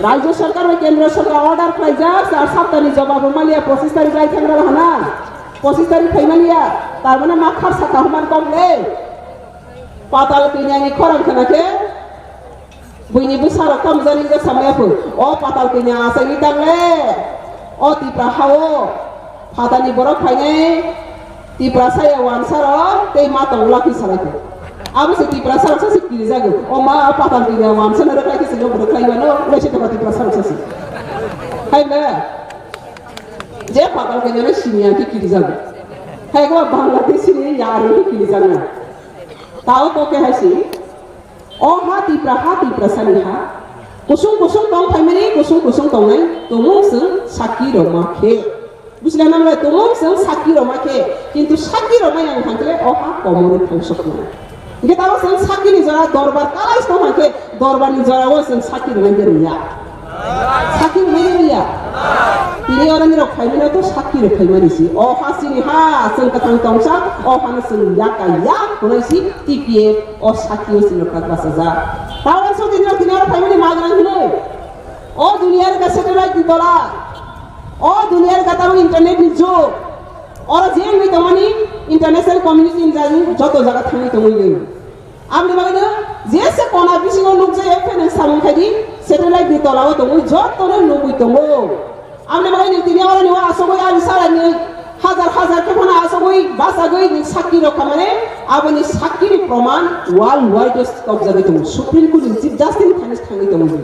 Rajya Sarkar bai Kendra Sarkar order khlaijak, char saptani jobab rwmaliya, pochis tarik lai thangra hana. Pochis tarik phaimaliya, tar mane ma khar saka human kok le. Patal kwinyani khorang khna khe, buini bwsarok tamo jani wngkha samaya phu. O patal kwinya achaini tang le. O Tipra hao. Phatani borok phainai Tiprasa ya wansaro tei ma tongo lakhi salai khe. Abo se Tiprasa rok sasi kirijago. O ma patal kiri ya wansano rok lai khe se rok lai mano lai se toba Tiprasa rok sasi. Hai na. Je patal kiri ya sini ya khe kirijago. Hai ko Bangladesh ni ya ro kirijago. Tao ko ke hai si. O ha Tipra ha Tiprasani ha. Kusung kusung tong phaimani kusung kusung tongnai tumung chwng sakki roma khe. Bujila nang le tumung chwng sakki roma khe. Kintu sakki roma yang thang khe o ha komoro thang soknai. Hingke tamo chwng sakki ni jora dorbar kalai tong thang khe dorbar ni jora o chwng sakki rwnai de rwya. Sakki rwnai de rwya. Tini oro ni rok phaimani to sakki rok phaimani si. O ha chini ha chwng kwthang tongsa o ha no chwng yak ka yak hwnai si T P F. O sakki o sino kak basa ja. Tawang so dinno dinno phaimani magrang hino. O duniyar ka satellite ni tola. O duniyar ka tawang internet ni jug. Oro je wngwi tongmani international community ni jani joto jaga thangwi tongwi. Aboni bagwi no je se kona bisingo nukjak ya pheno samung khaidi satellite ni tola o tongwi joto no nugwi tongo. Amni bagwi ni tini oro ni wa asogwi ani salai ni hajar hajar khe phano asogwi basagwi ni sakki rok kha mane aboni sakki ni proman world wide o tokjagwi tongo. Supreme Court ni Chief Justice ni thani thangwi tongo.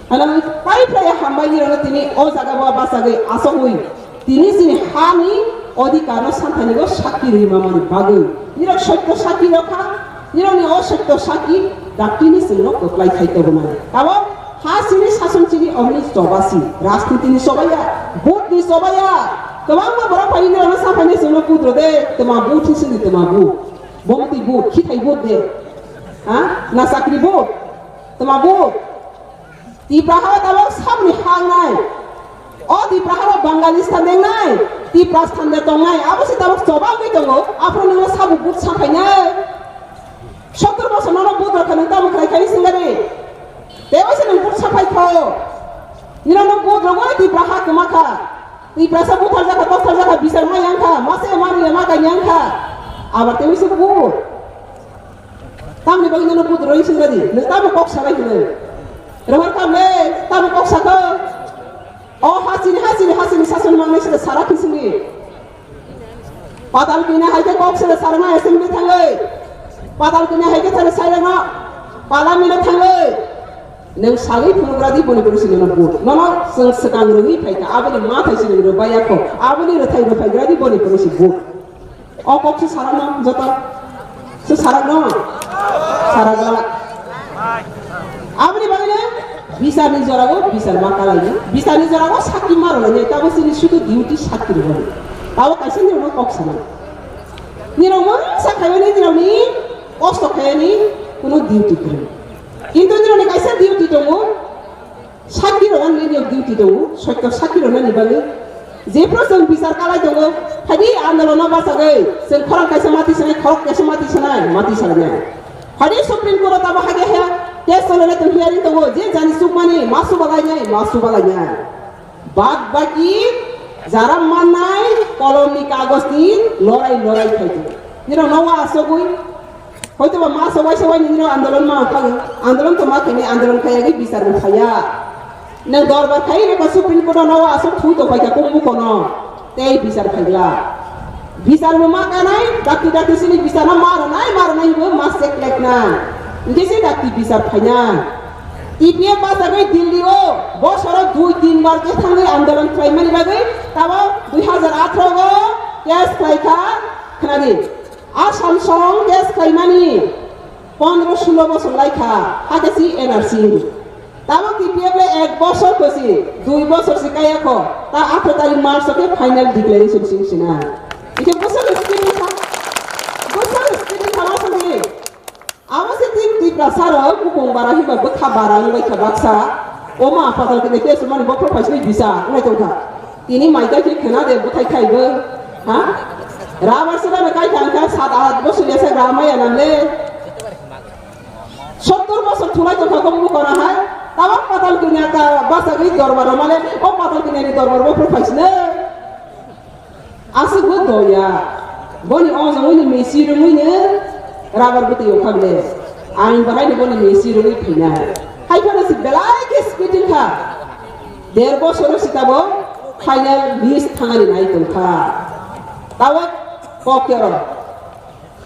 Ano pai phlai hambai ni rok tini o jaga bo basagwi asogwi tini chini ha ni odhikar no santhani go sakki rwi mamani bagwi. Nirok sotto sakki rok kha. Nirokni o sotto sakki daktini chwngno kwplai khai tongmani. Abo ha chini sason chini omni chobasi, rajnitini chobaya, vote ni chobaya. Kwbangma borok phai nirokno saphai nai chwngno vote rode, twma vote hinwi sini twma vote. Bomti vote, khithai vote de. Ha? Na chakri vote. Twma vote. Tipra ha tabok saboni hangnai. O Tipra ha Bangladesh thandengnai. Tipra thande tongnai. Abo se tabok chobagwi tongo. Aphuru nangno sabo but saphainai. Sottor bosor nono but rokha nang tamo khlai khai singari. Tebo se nang but saphai kho. Nino no but rogo Tipra ha kwma kha. Tipra sa buthar jakha, toksar jakha, bisar ma yang kha. Mase mani ma ka yang kha. Abar tebo se but. Tamni bagwi nono but roi sing radi, nwng tamo kok salai hinwi. Rohor kam le, tamo kok sakho. O hachini, hachini, hachini sason mangnai sida sara khisingni. Patal kina hai khe kok sida sarma assembly thangwi. Patal kina hai khe sara sairano parliament thangwi. Nwng sagwi phunukgra di boni pore si nono vote. Nono chwng swkang rwgwi phaikha, aboni ma thai si nwng rwbaiya kho. Aboni rwthai rwphaigra di boni pore si vote. O kok se sarakno joto. Se sarakno? Sarakla. Aboni bagwino bisarni jorao bisar ma kalainai. Bisarni jorao sakki ma rwlainai. Tabo chini sudu duty sakki rwmani. Tabo kaisa nirokno kok sanai. Nirok mungsa khaimani nirokni kosto khaimani kuno duty kwrwi. Kintu nirokni kaisa duty tongo. Sakki rok ang nini duty tongo, sotto sakki rok nani bagwi. Jephru chwng bichar kalai tongo, phaidi andolono bachagwi, chwng khorang kaisa mati sanai, khorok kaisa mati sanai, mati sanai. Phaidi Supreme Court o tamo hage he, case cholole tong hearing tongo, je jani chukmani, ma chubalainai, ma chubalainai. Bad baki, jara mannai, kolomni kagojni lorai, lorai khai tongo. Nirok nowa asogwi, Hoito ba ma sawai sawai nini no andolon ma phang, andolon to ma kene andolon khaya gi bichar bo khaya. Nang dorbar khai ne ko Supreme Court no asok thu to khai ka kumbu kono. Tei bichar khaigla. Bichar bo ma kanai, dakti dakti sini bichar no ma ranai, ma ranai bo ma sek lek na. Nge se dakti bichar khaina. T P F ba sagai Delhi o, bosoro dui tin bar je thangwi andolon khlaimani bagwi, tabo dui hazar atharo o case khlaikha, khnadi. Assam song case khlaimani pondro sulo bosor laikha, hakhe si N R C hino. Tamo T P F le ek bosor kosi, dui bosor si kaya kho, ta atharo tarik March o khe final declaration sing sina. Ikhe bosor speeding kha, bosor speeding kha ma songni. Amo se tin Tiprasa rok bukung bara hiba bwkha bara wngbai kha baksa. O ma patal kini case mani bokhorok phaisni bisa wngnai tongkha. Tini mai khe khena de bwthai khai bo. Ha? Rabar sida na kai thang kha sat aath bosor ya sa gra maya nang le. Sottor bosor thulai tong kha kong bukora hai. Tabok patal kinya ka basa gwi dorbar male o patal kinya ni dorbar bo phur phaisne. Aswk bo doya. Boni o jongoi ni mesi rungoi ne rabar bwtwi o kha le. Ang bahai ni boni mesi rungoi phina. Hai phano si belai khe speeding kha. Der bosor sitabo final list thangani nai tongkha. Tawak kok yoro.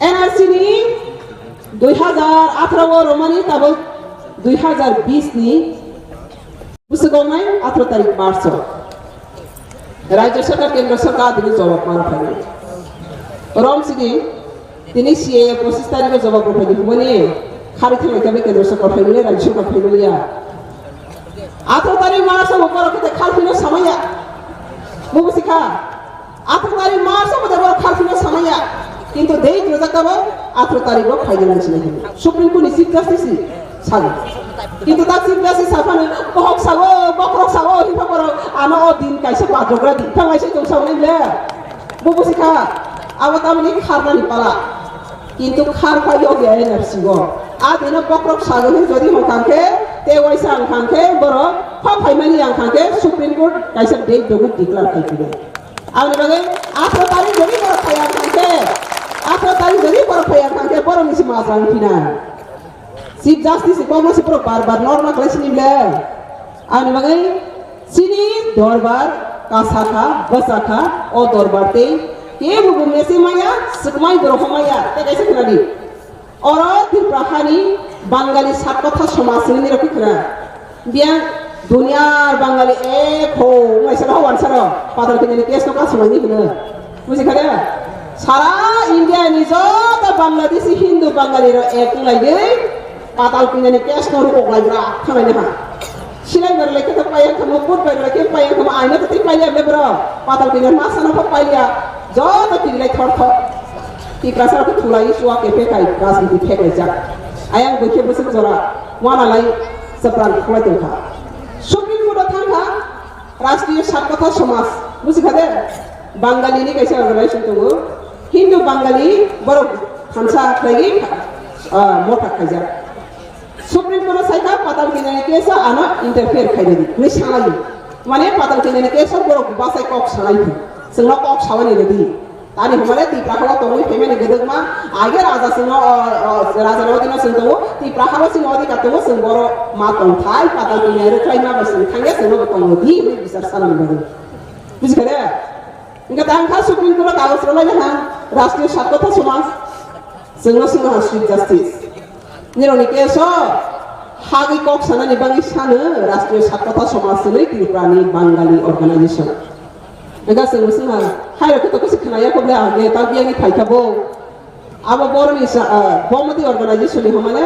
N R C ni dui hazar atharo o romani tabo dui hazar bis ni bwswk wngnai atharo tarik March o. Rajya Sarkar, Kendra Sarkar tini jawab man phai. Rom sidi tini C A A pochis tarik o jawab rok phai hwnmani khari thangwi khe Kendra Sarkar phai mani Rajya Sarkar phai mani ya. Atharo tarik March o borok khe khalphino samaya. Bubusi kha. Atharo tarik March o borok khalphino samaya. Kintu date rwjak tabo atharo tarik o phaina nang sinai hino. Supreme Court ni Chief Justice ni sago. Kintu ta Chief Justice saphano bohok sago, bokhorok sago, himba borok ano o din kaisa bathrogra di. Thangai se tong sago nai le. Bubusi kha. Abo tamni kharnani pala. Kintu khar phai o ge N R C o. A dino bokhorok sago hin jodi hong thang khe, te waisa ang thang khe, borok pha phaimani ang thang khe, Supreme Court kaisa date dogo declare khai phino. Aboni bagwi atharo tarik jodi borok phai ang thang khe, atharo tarik jodi borok phai ang thang khe, borok ni si majra wng phina. Chief Justice ni kokno si borok bar bar norma khlai sini le. Aboni bagwi Chini dorbar kasakha, bwsakha, o dorbar tei kebo bo mese maya, swkmai borok maya, tei kaisa khwnadi. Oro Tripura hani Bangali Satkotha somaj hinwi rokhe khwna. Biyang duniya Bangali ek ho, wnglaisano, wansano, patal kinyani case no kasumani hwno. Buji kha de? Sara India ni joto Bangladeshi Hindu Bangali rok ek wnglaigwi, patal kinyani case no rukok lai bwra, thanglai nw ha. Sinai bar lai khe to paiya khamu, put bai lai khe paiya khamu, aina to tei paiya le bro. Patal kini ma sana pha paiya. Joto kiri lai thor thor. Tiprasa ko thulai suwa ke phe kai, rajniti phe kai jak. Ayang bwkhe bwswk jora wana lai chapran khulai tong kha. Supreme Court o thang kha, Rashtriya Satkotha Somaj, buji kha de? Bangali ni kaisa organization tongo. Hindu Bangali borok thansa khlai, ah, motha khaijak. Supreme Court o sai kha, patal kinyani case o ano interfere khai rwdi, hinwi sanai. Mane patal kinyani case o borok bwsai kok sanai di. Chwngno kok sawani rwdi. Tani hwnmale Tipra hao tongwi phaimani gwdwkma, age raja chwngno, o, o, raja no dino chwng tongo, Tipra hao chini odhikar tongo, chwng boro ma tongthai, patal kinyani rwkhlai ma bai chwng thangya, chwngno bo tongo di, hinwi bichar sanani bagwi. Bujikha de? Hingke tang kha Supreme Court o kagoj rwlai ha, Rashtriya Satkotha Somaj. Chwngno swngno ha Chief Justice. Nirokni case o Sagwi kok sanani bagwi sano Rashtriya Satkotha Samaj hwnwi Tripurani Bangali Organization. Ega chwng swngha, hai rok khe to kisi khwnaya kok le age ta biyani phaikha bo. Abo boroni sa, ah, Bomati Organization ni hwnmale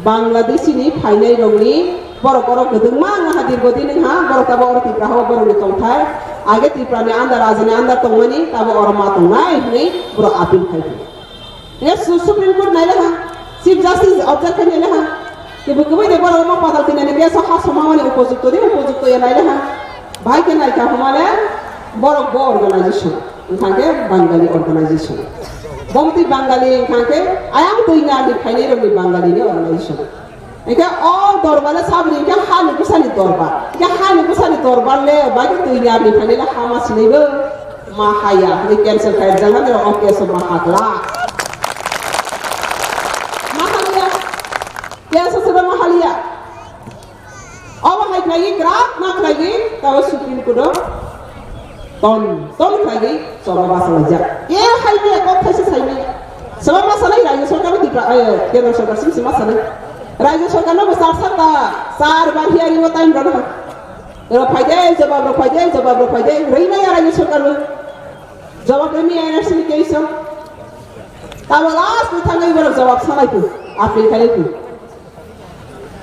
Bangladeshi ni phainai rokni borok oro kwdwkma wngha dirgo din wngha borok tabo oro Tipra hao borokni tongthai age Tripurani under rajani under tongmani tabo oro ma tongnai hwnwi borok appeal khai. Yes, Su-, Supreme Court nai lekha, Chief Justice observe khai nai lekha. Tebo kwbai de borok mo patal tinani case o ha somamani upojukto de, upojukto ya nai lekha. Bahai khe nai kha humale borok bo organization, wngkha khe Bangali organization. Bomti Bangali wngkha khe ayang twi nani phainai rokni Bangali ni organization. Hingke o dorbar le sabri hingke hani bwsani dorbar. Hingke hani bwsani dorbar le bai khe twi ni arni phainai le hama sinai bo ma haya. Hingke cancel khai jang hande o case o ma hakla. Ma haliya. Case o seba ma haliya. Obo hai khlai krak ma khlai tabo Supreme Court o. Ton, ton khlai, choba basa laijak. Ke hai maya, kok thaisa sai maya. Sema ma sanai, Rajya Sarkar no Tripura, eh, Kendra Sarkar simi sema sanai. Rajya Sarkar no bo sar sar ta, sar bar hearing o time rw na. Rw phai de, jawab rw phai de, jawab rw phai de. Rwi maya Rajya Sarkar no. Jawab rw maya N R C ni case o. Tamo last ni thangwi borok jawab sanai tu, appeal khlai tu.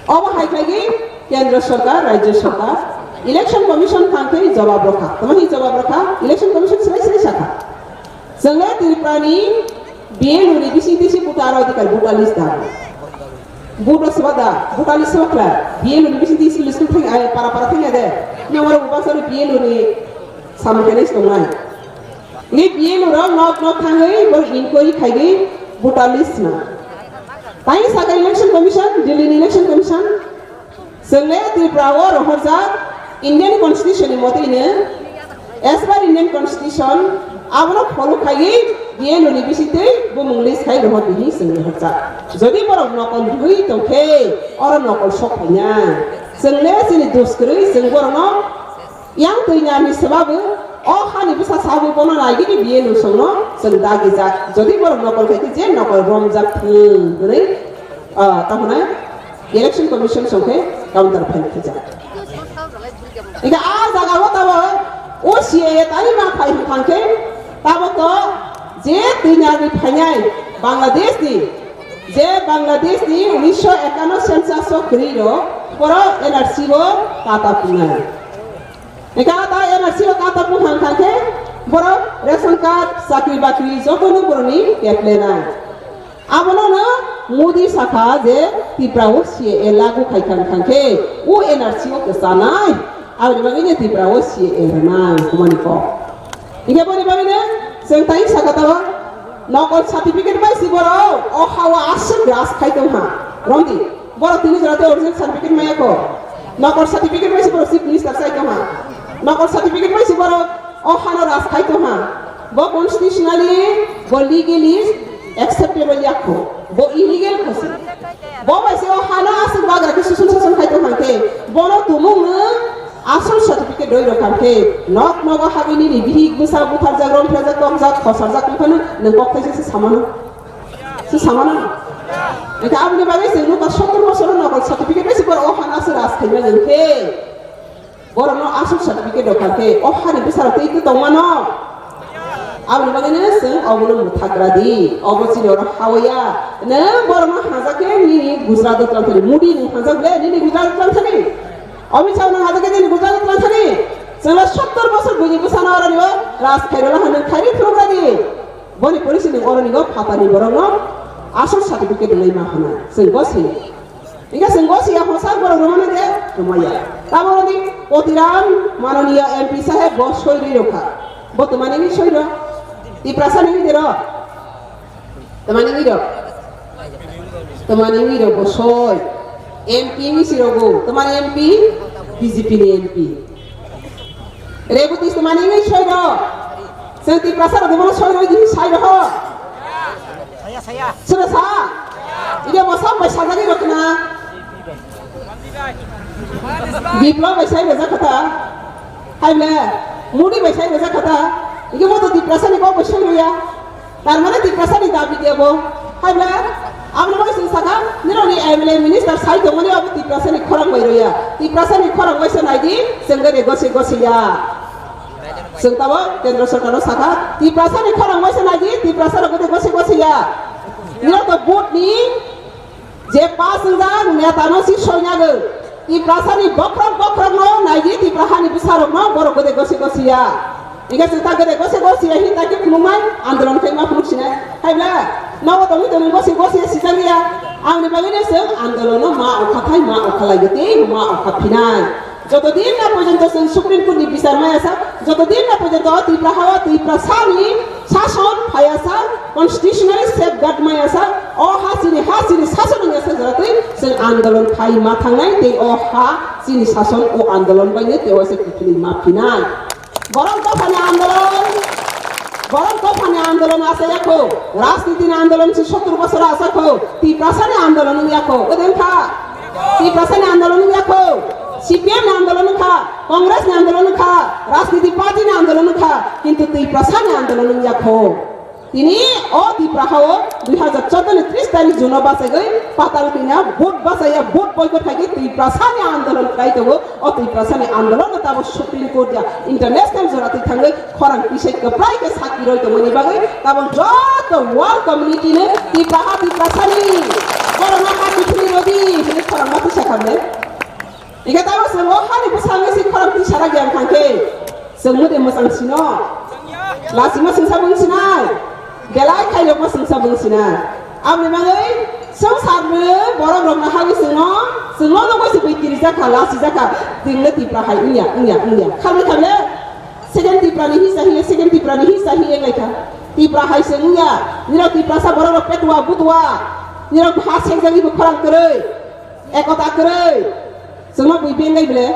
Obo hai khlai Kendra Sarkar, Rajya Sarkar, Election Commission thang khe jawab rokha. Tamo hi jawab rokha? Election Commission srai srai sakha. Chwngle Tripura ni B L O ni bising tisi voter adhikar voter list da. Voter seba da, voter list seba khlai. B L O ni bising tisi list thang, ai, para para thang ya de. Nang oro bubak sari B L O ni samung khe nai tongnai. Ni B L O rok nok nok thangwi bo inquiry khaigwi voter list na. Tai saka Election Commission, Delhi ni Election Commission, chwngle Tripura o rohorjak Indian Constitution ni motoi no, as per Indian Constitution, abono follow khaiwi B L O ni bisingtwi bumung list khai rohor di hi chwng rohorjak. Jodi borok nokol rwui tongkhe, oro nokol sok phaina. Chwngle chini dos kwrwi chwng borokno Yang twi nyarni seba bo, o hani bwsa sabo bono naigini B L O songno chwng dagi jak. Jodi borok nokol khai khe je nokol romjak thung hwnwi, ah, tamo hwnwi Election Commission song khe counter file khe jak. Ida a jaga o tabo o C A A tani ma phai thang khe tabo to je twi nyarni phainai Bangladesh ni, je Bangladesh ni unisho ekanno census o kwrwi rok, borok N R C o kata punai. Eka ta N R C o kata buphang thang khe borok ration card, chakri bakri jotono borokni keplenai. Abono no Modi sakha je Tripura o C A A lagu khai thang thang khe o N R C o kwchanai. Aboni bagwi no Tripura o C A A rwnai humani kok. Hingke boni bagwi no chwng tai sakha tabo nokol certificate bai si borok o hao aswk ras khai tongha. Romdi. Borok tini jora tei original certificate maya kho. Nokol certificate bai se borok chief minister sai tongha. Nokol certificate bai se borok o hano ras khai tongha. Bo constitutionally, bo legally acceptable ya kho. Bo illegal kho se. Bo bai se o hano aswk bagra khe susun sason khai tongha khe. Bono tumung no asol certificate roi rokha khe. Nok nogo hagwi nini bihik bwsa butharjak, romphajak, tokjak, khosarjak wngphano nwng kok thaisa se samano. Se samano. Engkhe aboni bagwi se nuka sottor bosor nokol certificate bai se borok o hana se ras khaima nang khe. Borok no asol certificate rok kha khe o hani bwsarok tei tongmano. Aboni bagwi no se obono muthagra di. Obo chini oro hawaya. Nwng borok no hajak khe nini Gujarat o twlang thani. Modi nwng hajak le nini Gujarat o twlang thani. Amit Shah nwng hajak khe nini Gujarat o twlang thani. Chwla sottor bosor buini bwsano oro ni o ras khairok hano khairi phunukra di. Boni policy ni oro ni go phatani borok no asol certificate rwnai ma hwnai. Chwng go si. Hingke chwng go si ya hosa borok rwmani de rwmaya. Tamo ni Potiram mananiya M P saheb bo soi rwi rokha. Bo twmani ni soi ro. Tiprasa ni de ro. Twmani ni ro. Twmani ni ro bo soi. M P ni si ro go. Twmani M P? B J P ni M P. Reboti se mani ngai soi ro. Seng Tiprasa ro debono soi ro di sai ro ho. Sura sa. Ide mo sam bai sajagi ro kena. Biplab bai sai ro jakata. Hai ble. Modi bai sai ro jakata. Ide mo to Tiprasa ni kok bai sai ro ya. Tar mane Tiprasa ni dabi dia bo. Hai ble. Aboni bagwi chwng sakha, nirokni M L A minister sai tongmani abo Tiprasani khorang bai rwya. Tiprasani khorang bai se naidi, chwng gede gosi gosi ya. Chwng tabo Kendra Sorkar no sakha, Tiprasani khorang bai se naidi, Tiprasa rok gede gosi gosi ya. Nirok to vote ni je pass wngjak neta no si soinyago. Tiprasani bokhorok bokhorok no naidi, Tipra hani bwsa rok no borok gede gosi gosi ya. Hingke chwng ta gede gosi gosi ya hin ta khe phunuknai, andolon khe ma phunuk sinai. Hai bla, nogo tongwi tongwi gosi gosi ya sijak ya. Angni bagwi no chwng andolon no ma okha thai ma okha lai gete ma okha phinai. Joto din na porjonto chwng Supreme Court ni bichar maya sak, joto din na porjonto Tripura ha o Tiprasa ni sason phaya sak, constitutionally safeguard maya sak, o ha chini ha chini sason wngya sak jora twi chwng andolon khai ma thangnai tei o ha chini sason o andolon bai no tei waisa kiphilwi ma phinai. Borok dophani andolon, borok dophani andolon asa yakho, rajniti ni andolon si sottor bosor asa kho, Tiprasa ni andolon wngya kho, odeng kha. Tiprasa ni andolon wngya kho, C P M ni andolon wngkha, Congress ni andolon wngkha, rajniti party ni andolon wngkha, kintu Tiprasa ni andolon wngya kho. Tini o Tripura ha o dui hazar chordo ni tris tarik June o bachai gwi patal kina vote bachai ya vote boycott khai khe Tiprasa ni andolon khlai tongo. O Tiprasa ni andolon no tamo Supreme Court ya international jora twi thangwi khorang tisai kwplai khe sakiroi tongmani bagwi tabok joto world community no Tripura ha Tiprasa ni borok no ha kiphilwi rodi hwnwi khorang ma tisa khamle. Hingke tamo chwng o hani bwskango se khorang twi sara gyan thangkhe, chwng mode mwchang sino, lasima chwngsa bung sinai, belai khailokma chwngsa bung sinai. Aboni bagwi chwng sarni borok rokno hagwi chwngno, chwngno nokoi se bui kirijak kha, lasijak kha, chwngno Tipra hai wngya, wngya, wngya. Khamle khamle, second Tipra ni hisa hiye, second Tipra ni hisa hiye wnglaikha. Tipra hai se wngya, nirok Tiprasa borok rok petua butua, nirok ha sengjagwi bo khorang kwrwi. Ekota kwrwi. Chwngno bui bengai bile.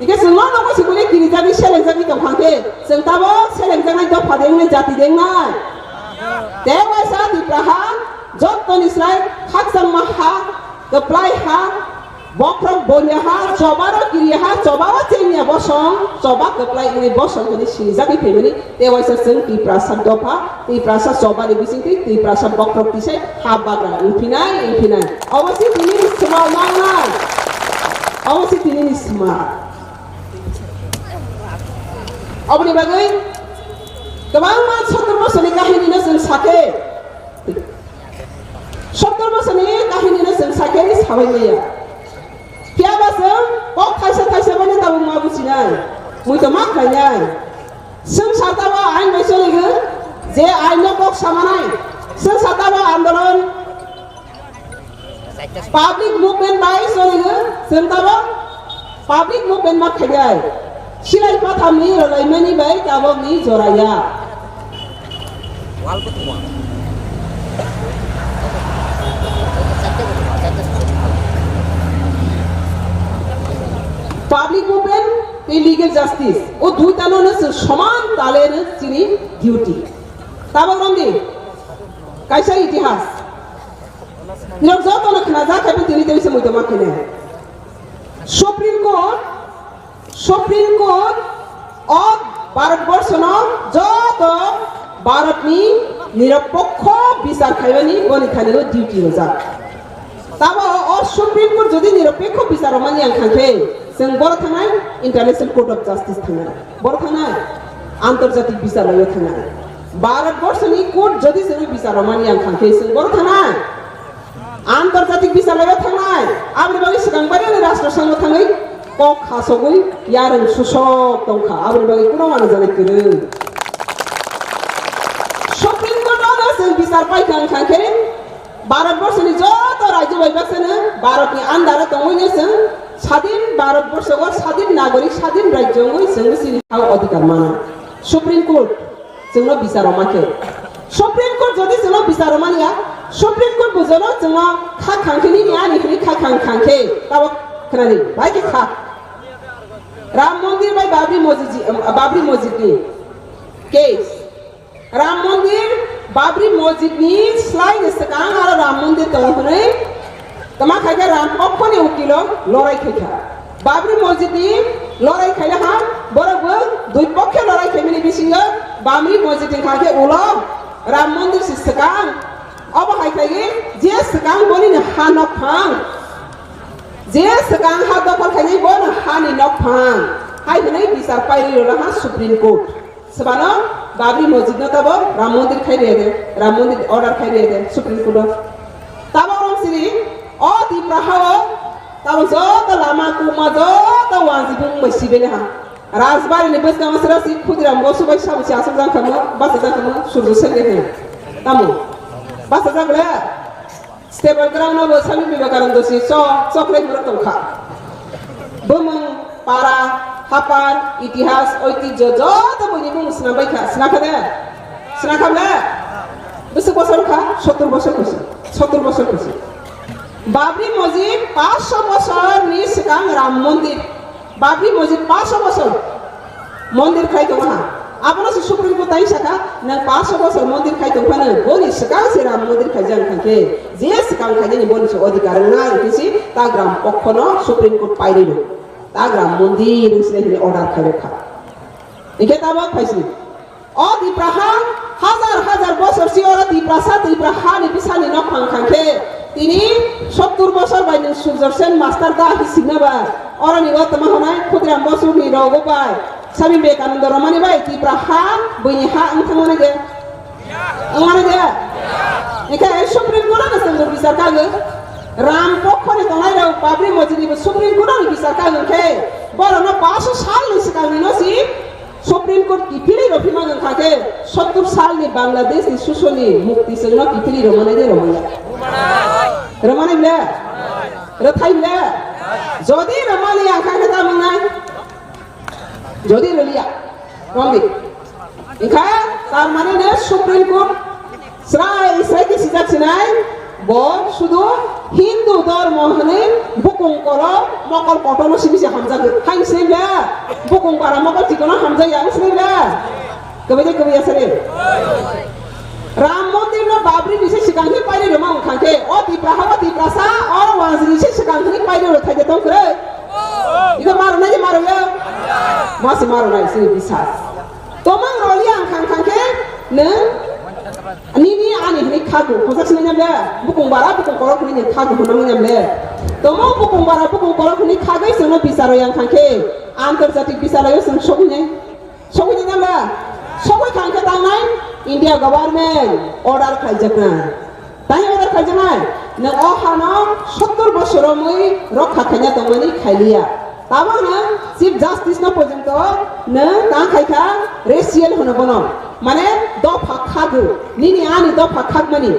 Ike chwngno nogo sikuli kirijagwi selengjagwi tongkha khe. Chwng tabok selengjaknai dopha dengnai jati dengnai. Tei waisa Tipra ha jottoni slai khakchangma ha, kwplai ha, bokhorok bonya ha, chobaro kiri ha, chobaro chengya bosong, choba kwplai wngwi bosong hwnwi sinijagwi phaimani. Tei waisa chwng Tiprasa dopha, Tiprasa chobani bisingtwi, Tiprasa bokhorok tisai ha bagra wngphinai, wngphinai. Obo se tinini sma mangnai. Obo se tinini sma. Oboni bagwi kwbangma sottor bosorni kahinino chwng sakhe. Sottor bosorni kahinino chwng sakhe sabai maya. Phiyaba chwng kok thaisa thaisa baino tabuk ma buchinai, muitu ma khlainai. Chwng satabo ain bai choligo, je ain no kok samanai. Chwng satabo andolon, public movement bai choligo, chwng tabo public movement ma khainai. Silai pathamni rwlaimani bai tabokni joraya. Wal bo tongma. Public movement tei legal justice, o duitano no chwng soman tale no chini duty. Tabok romdi kaisa itihas. Nirok joto no khna jak khai tini tei se muitu ma khene. Supreme Court Supreme Court o Bharat Borshono joto Bharatni niropokho bichar khaimani boni thani o duty rwjak. Tamo o Supreme Court jodi niropokho bichar rwmani ang kha khe chwng boro thangnai International Court of Justice thangnai. Boro thangnai antarjatik bicharlaio thangnai. Bharat Borshoni court jodi chwngno bichar rwmani ang kha khe chwng boro thangnai. Antarjatik bichar laiwi thangnai, aboni bagwi swkang bai ani rashtra sangno thangwi kok khasogwi yarwng susok tongkha, aboni bagwi kuno uanajani kwrwi. Supreme Court-o no chwng bichar paikha wngkha khe Bharat Borshoni joto rajyo bai baksano Bharatni under-o tongwino chwng sadin Bharat Borshoko sadin nagorik, sadin rajyo wngwi chwngno chini hao odhikar mano. Supreme Court Chwngno bichar rwma khe. Supreme Court jodi chwngno bichar rwmani ya, Supreme Court bo jono chwngno kha khang khe nini ani hwnwi kha khang khang khe tabo khwnani bai khe kha. Ram Mondir bai Babri Mosjid, Babri Mosjid ni case. Ram Mondir, Babri Mosjid ni slai ni swkang aro Ram Mondir tongo hwnwi Tama khaikhe Ram pokkho ni ukilo lorai khaikha. Babri Mosjid ni lorai khaina ham borok bo dui pokkhe lorai khaimani bisingo Babri Mosjid ni khaikhe ulo Ram Mondir si swkang Obo hai khlaiwi je swkang boni ni ha nok phang, je swkang ha dokhol khainai bono ha ni nok phang, hai hwnwi bichar pairwi rwna ha Supreme Court. Swbano Babri Masjid no tabo Ram Mandir khai rwya de, Ram Mandir order khai rwya de Supreme Court o. Tabo rom siri o Tipra ha o tabo joto lama kuma joto wanjibung bai sibele ha. Rajbari ni bwskango sera si Khudiram Bosu bai sabo si aswk jang khamu, basa jang khamu, Surjo Sengde hai. Tamo. Basa jang le. Stable ground no bo Swami Vivekananda si chok, chok lai borok tong kha. Bumung, para, hapar, itihas, oitijyo, joto bini bumung swnam bai kha. Swnam kha de? Swnam kha le? Bwswk bosor kha? Sottur bosor kusi. Sottur bosor kusi. Babri Masjid paanch sho bosor ni swkang Ram Mandir. Babri Masjid paanch sho bosor mondir khai tongo ha. Abono se Supreme Court tai sakha, nang paanch sho bosor mondir khai tong phano, boni swkang se Ram Mandir khai jang kha khe, je swkang khai nini boni se odhikar wngnai, hwnkhe se ta gram pokhono Supreme Court pairwi rw. Ta gram mondir wng sinai hwnwi order khai rw kha. Hwnkhe tabok phai si. O Tipra ha, hajar hajar bosor si oro Tiprasa, Tipra ha ni bwsa ni nok phang khang khe, tini sottur bosor bai nwng Surjor Sen master da hi sikna ba, oro ni o tama honai Khudiram Bosu ni rogo bai, Swami Vivekananda romani bai Tipra ha, buini ha wng thang mani de? Wng mani de? Hwnkhe Supreme Court no chwng bichar kagwi, Ram pokho ni tongnai rok Babri Masjid ni bo Supreme Court ni bichar kagwi khe, borok no paanch sho sal ni swkang ni no si, Supreme Court kiphilwi rw phima wng kha khe, sottur salni Bangladesh ni susoni mukti chwngno kiphilwi rw manai de rw manya? Rw manai le? Rw thai le? Jodi rw mani ang kha khe ta mangnai? Jodi rw liya, rw di. Wng kha tar mani ne Supreme Court Srai srai khe sijak sinai, bo sudu Hindu dormo hwnwi bukung kolok mokol kotorno simi se hamjagwi. Hai sini le, bukung bara mokol chikono hamjak ya, sini le. Kwbui de kwbui ya sari. Ram Mandir no Babri ni se swkang hi pairwi rwma wng kha khe, o Tipra ha, o Tiprasa, oro wanjini se swkang hwnwi pairwi rw thai de tong kwrwi. Iko maro nai, maro ya. Masi maro nai, sini bisa. Tomang roli ang khang khang khe nwng nini ani hwnwi khago, khojak sinai nyam le, bukung bara bukung kolok hwnwi nwng khago hwnwi nyam le. Tomang bukung bara bukung kolok hwnwi khagwi chwngno bicharo yang khang khe, antarjatik bicharo yo chwng sogwi nai, sogwi nai nyam le, sogwi khang khe tangnai India government order khlaijaknai. Tani order khaijaknai, nwng o hano sottur bosor romwi rokha khaina tongmani khailiya. Tabok nwng Chief Justice no porjonto nwng tang khaikha racial hwno bono. Mane dopha khago, nini ani dopha khakmani.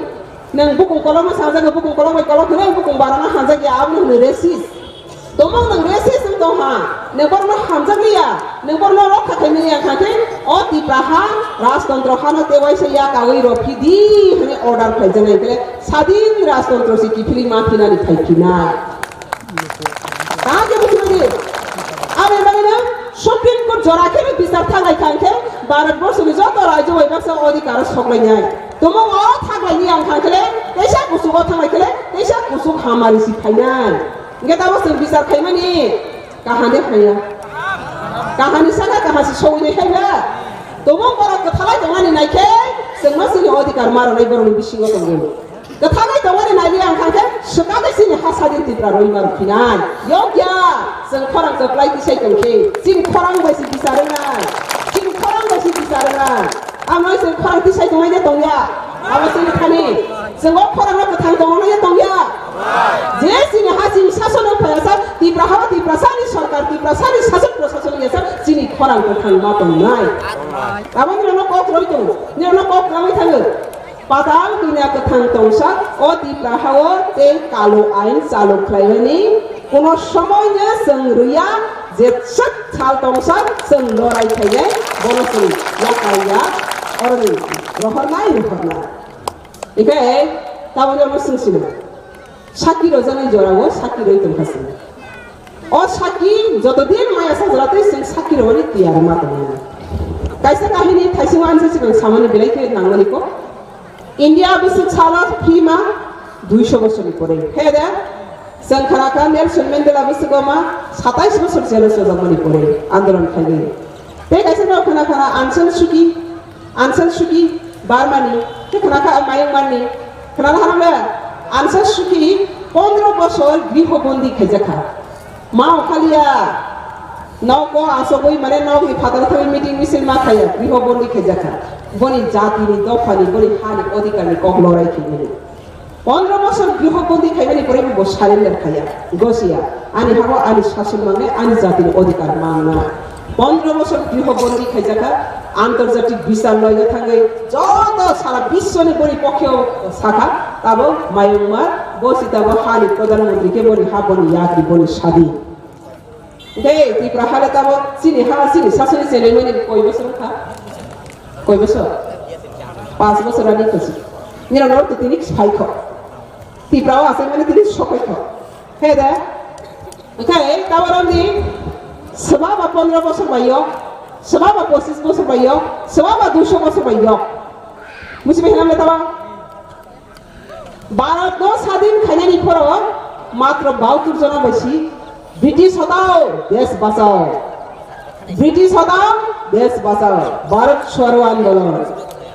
Nwng bukung kolokno sanjak, bukung kolok bai kolok hwnwi bukung barano hanjak ya, abono hwno racist. Tomong nwng racist wng tong ha, nwng borokno hamjakliya, nwng borokno rokha khaimani ya kha khe, o Tipra ha, rajtontro hano tei waisa ya kagwi rw phi di hwnwi order khlaijaknai, hwnkhe sadin rajtontro se kiphilwi ma phinani phai phinai. Kaham khe buji mani? Aboni bagwi no Supreme Court jora khe no bichar thanglai kha hwnkhe, Bharat borso ni joto rajyo bai baksa odhikar o soklainai. Tomong o thaglai ni ang kha khe le, teisa kuchuk o thanglai khe le, teisa kuchuk hamari si phainai. Hwnkhe tamo chwng bichar khaimani kaham de phaiya. Kaham ni saka kaham se sogwi de khaila. Tomong borok kwthalai tongmani naikhe chwngno chini odhikar ma rwnai borokni bisingo tongwi. Kwthalai tongmani naili ang kha khe swkagwi chini ha sadin Tipra rwi ma rwphinai. Yokya chwng khorang kwplai tisai tongkhe chini khorang bai se bichar wngnai. Chini khorang bai se bichar wngnai. Ang noi chwng khorang tisai tongnai de tongya. Abo chini thani. Chwng o khorang no kwthang tongnai de tongya. Je chini ha chini sason wng phaiya sa, Tipra ha o Tiprasa ni sorkar, Tiprasa ni sason prosason ya sa, chini khorang kwthang ma tongnai. Abo ni no kok roi tong, ni no kok roi thango. Padal twina kwthang tongsa o Tipra ha o tei kalo ain chalo khlaimani kono somoino chwng rwya, je chwk sal tongsa chwng lorai khainai bono chwng yakai ya oroni rohornai rohornai. Hwnkhe taboni omo swng sino. Saki rwjaknai jorao saki rwi tongkha chwng. O saki joto din maya sajora tei chwng saki rwmani tiyar ma tongo. Kaisa kahini thaisingo ansa swkang samani belai khe nangmani kok. India bwswk salo phima duiso bosorni pore. He de, chwng khana kha Nelson Mandela bwswk ma satais bosor jelo chwjakmani pore andolon khainai. Tei kaisa no khana khana Aung San Suu Kyi, Aung San Suu Kyi Burmani, tei khana kha Myanmarni. Khwnana harang le, ansa suki pondro bosor griho bondi khaijakha. Ma okhaliya, nok o asogwi mane nok ni phataro thangwi meeting misil ma khaiya, griho bondi khaijakha. Boni jati ni, dopha ni, boni ha ni odhikar ni kok lorai khaimani. Pondro bosor griho bondi khaimani pore bo surrender khaiya, gosiya. Ani hago ani sason mangnai, ani jati ni odhikar mangnai. Pondro bosor griho bondi khaijakha, antarjatik bisar loiga thangwi joto sara biswoni boni pokheo sakha, tabo Mayungmar, bo si tabo hani pradhan mantri khe boni ha, boni yakri, boni sadi. Hwnkhe Tripura hale tabo chini ha, chini sasoni chenwi mani koi bosor wngkha? Koi bosor? Panch bosor ani kwchwng. Nirok norok tini phai kho. Tripura o asai mani tini sokoi kho. He de? Hwnkhe taborokni swbaba pondro bosor bai yok, swbaba pochis bosor bai yok, swbaba duiso bosor bai yok. Musi bai hinamle tabo? Bharat no sadin khainani phoro matro bahatur jona bai si British hotao desh bachao. British hotao desh bachao. Bharat chhoro andolon.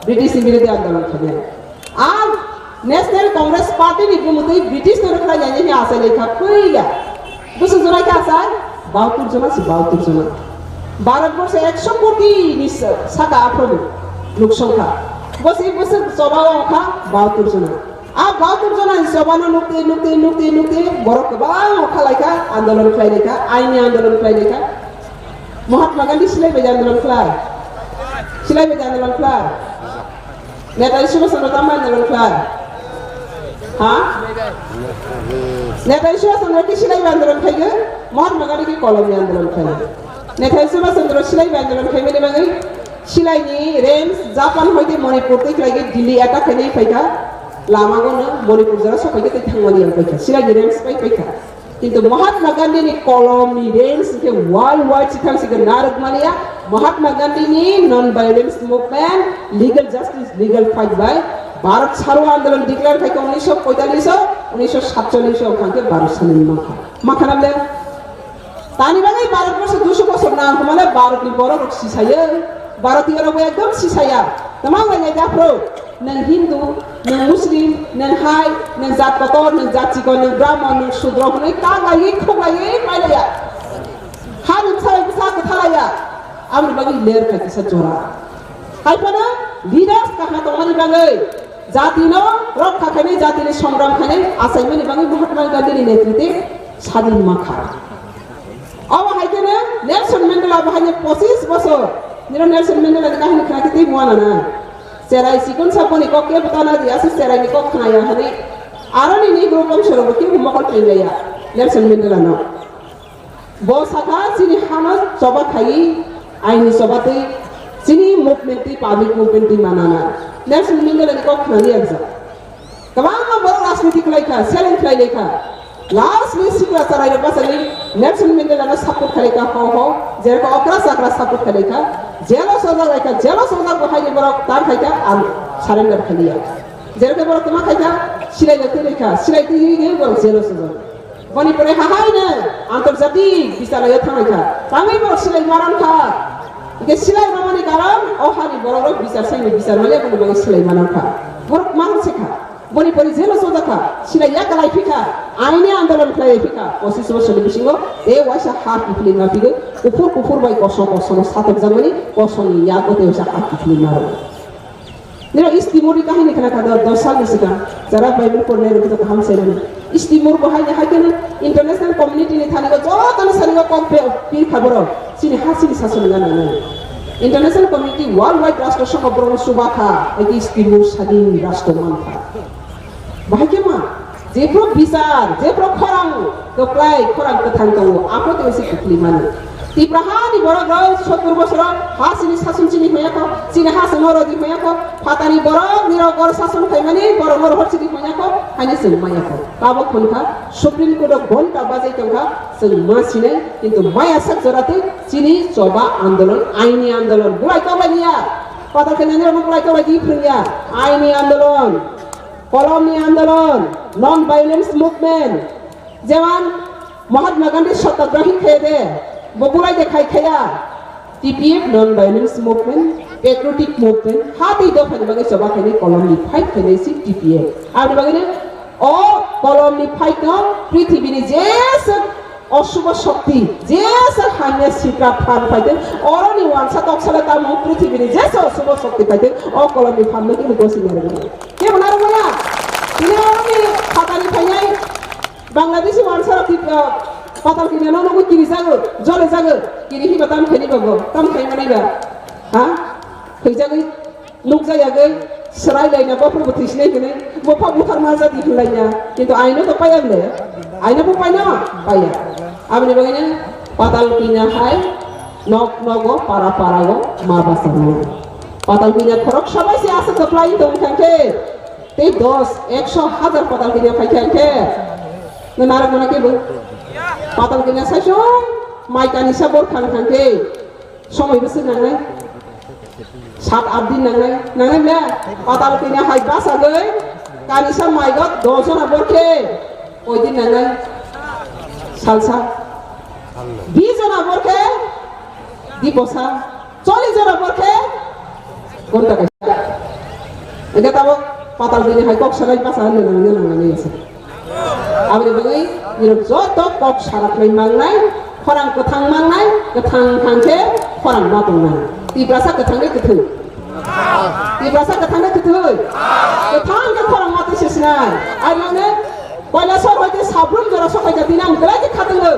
British ni birodhi andolon khainai. Ang National Congress Party ni bumutwi British no rwkhlai nai nini asai lekha phuiya. Bwswk jona khe asai? Bahatur jona se bahatur jona. Bharat borso ekso koti ni sa-, saka aphuru nuk songkha. Bwswk bwswk choba o wngkha bahatur jona. A bahatur jona ni choba no nukti, nukti, nukti, nukti borok kwbang wngkha laikha, andolon khlai laikha, aini andolon khlai laikha. Mahatma Gandhi silai bai andolon khlai. Silai bai andolon khlai. Netaji Subhash Chandra tamo andolon khlai? Ha? Netaji Subhash Chandra khe silai bai andolon khlai gwi, Mahatma Gandhi khe kolom ni andolon khlai. Netaji Subhash Chandra silai bai andolon khlai mani bagwi silai ni range Japan hoite Manipur twi khlai gwi Delhi attack khainai phaikha. Lama gono Manipur jora sopai khe tei thangmani ang paikha. Silai ni range pai paikha. Kintu Mahatma Gandhi ni kolom ni range hwnkhe world wide sithang sikhe narwk maliya. Mahatma Gandhi ni non-violence movement, legal justice, legal fight bai Bharat Chharo Andolon declare khai kha unnish poitalish o, unnish satchallish o hwnkhe Bharat Sadhin mankha. Mankha na le? Tani bagwi Bharat borsho duiso bosor nang khe mane Bharat ni borok rok sisayo. Bharatiyo rok bo ekdom sisaya. Tama bai nai da phro. Nwng Hindu, nwng Muslim, nwng hai, nwng jat kotor, nwng jat chikon, nwng Brahman, nwng Sudro hwnwi kaglaiwi khoglaiwi pailaiya. Hani bwsa bai bwsa kwthalaiya. Aboni bagwi ler kha kisa jora. Hai phano leaders kaham tongmani bagwi, jatino rokha khainai, jatini songram khainai achaimani bagwi Mahatma Gandhini netrite sadin mankha. Obo hai kheno Nelson Mandela bo haino pochis bosor. Nini Nelson Mandela ni kahini khna khe tei muana na. Cherai chikon sa boni kok kebo tana di, aswk cherai ni kok khna ya hani. Aro nini group wngsorok bo kebo mokol twi ya Nelson Mandela no. Bo sakha chini hano choba khai, aini choba twi, chini movement twi, public movement twi manana. Nelson Mandela ni kok khna di akja. Kwbangma borok rajniti khlai kha, seleng khlai lai kha. Last ni sikla chwrai rok bachani Nelson Mandela no support khlai kha, ho ho, jereka okra chakra support khlai kha, jelo sojak lai kha, jelo sojak bo hai ni borok tar khai kha, ang surrender khaliya. Jereka borok tama khai kha, silai le twi lai kha, silai twi hi borok jelo sojak. Boni pore hahaino antarjatik bicharaio thanglai kha. Tangwi borok silai maran kha. Hingke silai mamani karon o hani borok rok bichar saini bichar manya boni bagwi silai manan kha. Borok maran se kha. Boni pore jelo soja kha. Silai ya kalai phikha. Aini andolon khlai phikha. Pochis bosorni bisingo tei waisa ha kiphilwi ma phigwi kuphur kuphur bai kosom kosom satok jakmani kosomni yago tei waisa ha kiphilwi ma rwo. Nini East Timor ni kahini khna kha do, dos salni swkang, jara Bible pornai rok kaham sai mani. East Timor bo haini hai kheno international community ni thani o joto ni sani o kok pe pir kha borok. Chini ha chini sason gana nai. International community worldwide rastro songho borok no chuba kha, hai khe East Timor sadin rastro man kha. Bahai khe ma, jephru bichar, jephru khorang kwplai, khorang kwthang tongo, aphuru tei se kwthwi mano. Tipra hani borok rok sottur bosoro ha chini sason chini hoya kho, chini ha chini rodi hoya kho, phatani borok nirok gor sason khaimani borok nirok hor chini hoya kho, haini chwng maya kho. Tabok hwn kha, Supreme Court o ghonta bajai tong kha, chwng ma sinai, kintu maya sak jora tei chini choba andolon, aini andolon, bulai toklai niya, patal khe nani rok bulai toklai di phrwngya, aini andolon. Kolomni andolon, non-violence movement, jemon Mahatma Gandhi satyagrahi khe de, bo bulai de khai khaya. T P F non-violence movement, patriotic movement, ha tei dophani bagwi choba khainai kolomni fight khainai si T P F. Aboni bagwino o kolomni fight no prithibini jesa osubo shokti, jesa hamya sitra phan phaiteng, oroni wansa toksala tamo prithibini jesa osubo shokti phaiteng, o kolomni phan no kini gosi narwkmani. Kebo narwkmaya? Tini oroni phatani phainai Bangladeshi wansa rok, ah, patal kini no nugwi kiri jago, jole jago, kiri hiba tam khani bago, tam khai manai ba? Ha? Khoi jagwi, nuk jaya gwi, serai laina, bopor bo thisnai hinwi, bopha buthar ma jadi hinlaina. Kintu aino to paya le, aino bo paina, paya. Aboni bagwi no patal kini hai, nok nogo, para para go, ma basa no. Patal kini khorok sabai se asa keplai tong thangkhe. Tei dos, ekso, hazar patal kini phai kha khe. No narwk mana kebo. Patal kini saichung mai kanisa bor khang khang khe. Somoi bwswk nangnai? Sat at din nangnai. Nangnai le? Patal kini hai basa gwi kanisa mai got dos jona bor khe. Koi din nangnai? Salsa. Bis jona bor khe? Di bosa. Chollish jona bor khe ghonta kaisa. Engkhe tabuk patal bini hai kok sanai basa nwnang nwnang nangya se. Aboni bagwi nirok joto kok saraknai mangnai, khorang kwthang mangnai, kwthang thang khe khorang ma tongnai. Tiprasa kwthang de kwthwi. Tiprasa kwthang de kwthwi. Kwthang khe khorang ma twi se sinai. Ar nangni Kailasor hoite Sabrum jora sokaija tini ang belai khe khatungwi.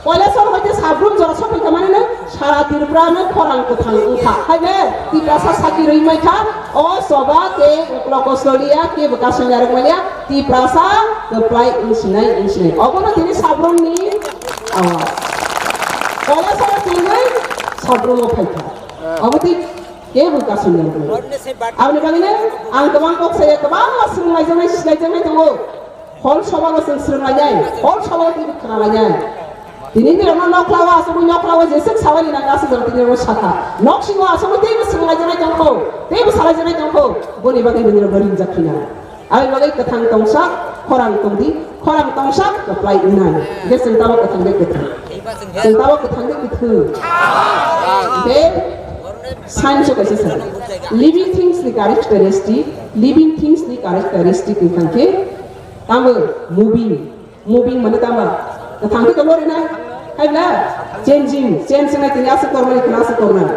Kailasor hoite Sabrum jora sokaija manino sara Tripura no khorang kwthang wngkha. Hai be Tiprasa saki rwi maikha, o choba tei uklo koslolia kebo kasingya rwkmania Tiprasa kwplai wngsinai wngsinai. Obono tini Sabrumni awaz. Kailasor tini Sabrumo phaikha. Obo tei kebo kasingya rwkmani. Aboni bagwino ang kwbang kok saya, kwbangma swrwnglaijak nai, swlaijaknai tongo. Hol soba bo chwng swrwnglainai, hol soba bo teibo khwnalainai. Tini nirokno nokhlao aswkwi nokhlao jeswk sawani nang aswk jora tini rokno sakha. Noksingo aswkwi teibo swrwnglaijak nai tongkho, teibo salaijaknai tongkho. Boni bagwi nirokno ringjak phina. Aboni bagwi kwthang tongsa, khorang tongdi, khorang tongsa, kwplai wngnai. Hwnkhe chwng tamo kwthang de kwthang. Chwng tamo kwthang de kwthang. Hwnkhe science o kaisa sadi. Living things ni characteristic, living things ni characteristic wngkha khe tamo moving. Moving mane tamo kwthang khe tongma rinai. Hai bla? Changing, change wngnai tini aswk tormani, khwna aswk tornai.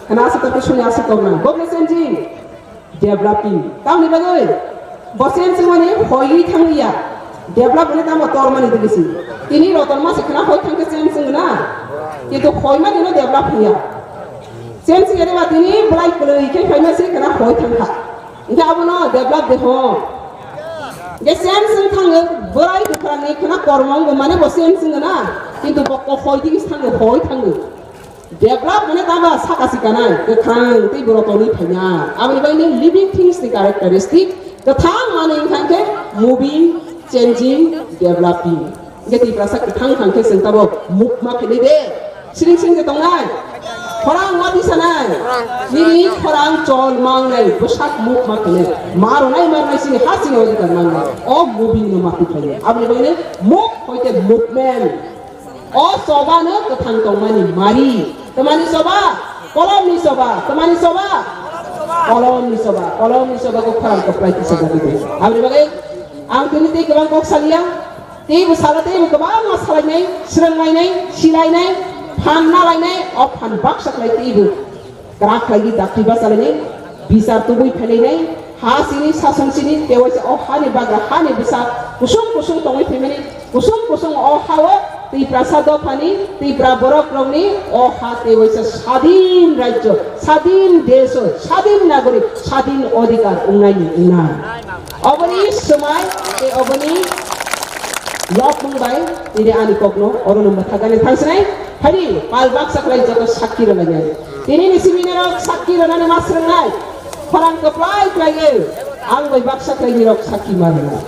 Khwna aswk torkhe soni aswk tornai. Bokno changing. Developing. Tamni bagwi? Bo change wngmani hoiwi thangya. Develop wngmani tamo tormani digi si. Tini roton masi khwna hoi thangkhe change wngna. Kintu hoimani no develop wngya. Change wngya de ba tini bwlai kwlwi khe phaima si khwna hoi thangkha. Hwnkhe abono develop de ho. Hwnkhe change wng thango bwlai bwkhrangni khwna kormo wngmani bo change wngna. Kintu bo ko hoi digi si thango, hoi thango. Develop mane tamo saka sikanai, kwthang tei borok tongwi phainai. Aboni bagwi living things ni characteristic, kwthang manwi wngkha khe moving, changing, developing. Hwnkhe Tiprasa kwthang thang khe chwng tamo move ma khainai de. Siring siring de tongnai. Khorang ma tisanai. Nini khorang chol mangnai, bwsak move ma khainai. Ma rwnai ma rwnai sini ha sini odhikar mangnai. O moving no ma khainai. Aboni bagwi move hoite movement. O choba no kwthang tongmani mari. Twmani choba? Kolomni choba. Twmani choba? Kolomni choba. Kolomni choba khe khorang kwplai kisa jagwi tongo. Aboni bagwi ang tini tei kwbang kok saliya. Teibo sala teibo kwbangma salainai, swrwnglainai, silainai, phan nalainai, o phan baksa khlai teibo. Kwrak khlaigwi dakti bachalainai, bichar tubui phelainai, ha sini, sason sini, tewaisa o hani bagra, hani bwsa kusung kusung tongwi phaimani, kusung kusung o ha-o Tiprasa dophani, Tipra borok rokni o ha tewaisa sadin rajyo, sadin desh, sadin nagorik, sadin odhikar wngnaini wngna. Oboni swmai tei oboni lobmung bai tini ani kokno oro no mwthagani thangsinai, phani pal baksa khlai joto sakki rwlainai. Tini ni simi norok sakki rwnani ma swrwngnai. Khorang kwplai khlaiwi ang bai baksa khlaini rok sakki ma rwnai.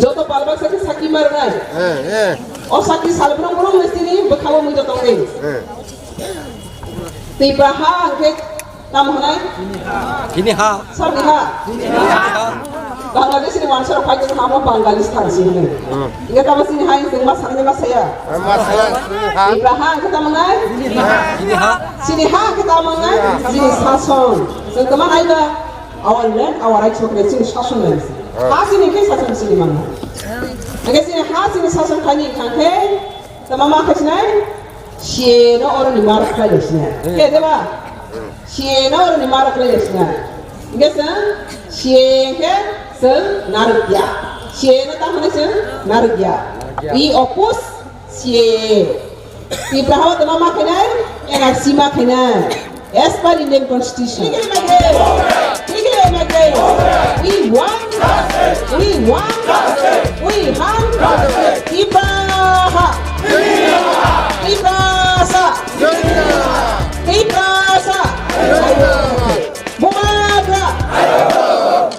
Joto pal baksa khe sakki ma rwnai. Eh, eh. O sakki salbrong brong ni sini bwkha o mui joto ni. Eh. Tipra ha hwnkhe tamo hwnai? Chini ha. Sani ha? Bangladesh ni wansa rok phai tong hamo Bangali thang si hwnwi. Hwnkhe tamo chini ha hwnkhe ma sakni ma saya? Ma saya, chini ha. Tipra ha hwnkhe tamo hwnai? Chini ha. Chini ha hwnkhe tamo hwnai? Chini sason. Chwng tamo nai ba? Our land, our rights hwnkhe chini sason nai. Ha chini khe sason chini mano. Hwnkhe chini ha chini sason khaini hwnkhe tamo ma khe sinai? Siyeno oro ni marok khlai lai sinai. Khe de ba? Siyeno oro ni marok khlai lai sinai. Hwnkhe chwng siye khe chwng narwk ya. Siyeno ta hwnwi chwng narwk ya. We oppose siye. Tipra hao tama ma khainai, N R C ma khainai. As per Indian Constitution. We want, we want, we want Tipraha. Tiprasa. Tiprasa. Bubagra.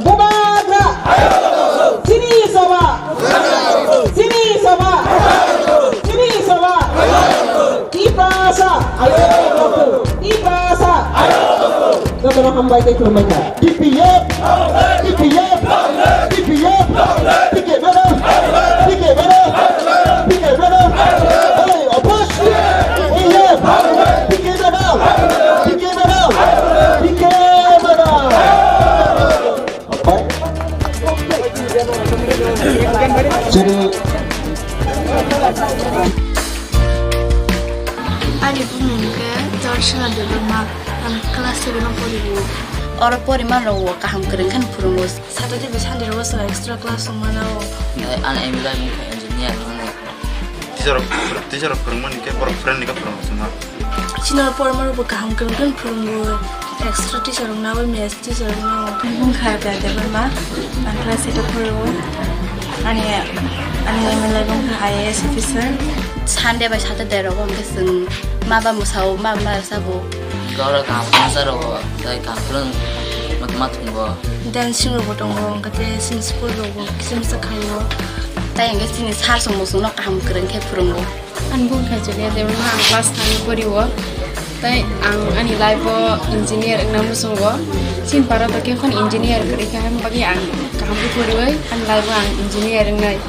Bubagra. Chini soba. Chini soba. Chini soba. Tiprasa. Tiprasa. Jotono hambai tei khulumbai kha. T P F. T P F. T P F. T K madam. T K madam. T K madam. Hey, oppose. T P F. T K madam. T K madam. T K madam. Chini. Ani bumung khe Darshana Debbarma, ang class seven o poriwo. Oro poriman rok kaham kwrwng khe phwrwngo. Saturday bai Sunday rogo chwla extra class wngmano. Ani aim lai wngkha engineer wngmani. Teacher rok, teacher rok phwrwngmani khe borok friendly khe phwrwngma. Chini oro poriman rokbo kaham kwrwng kwrwng phwrwngo. Extra teacher rok nawi, maths teacher rok nawi. Wngkha Bia Debbarma, ang class eight o phwrwngo. Ani, ani aim lai wngkha I A S officer. Sunday bai Saturday rogo hwnkhe chwng ma ba mwsao, ma ba ma rwchabo. Oro kaham khwnajak rogo, tei kaham khwlwng ma thwngbo. Dancing rogo tongo, hwnkhe tei chini school rogo kisa misa khaio. Tei hwnkhe chini sir song muchungno kaham kwrwng khe phwrwngo. Ani bung khe chwngya, jemon ang class nine poriwo. Tei ang ani life o engineer wngna muchungo. Chini para to khe phano engineer kwrwi kha, hwnbagwi ang kaham khe poriwi ani life o ang engineer wngnai.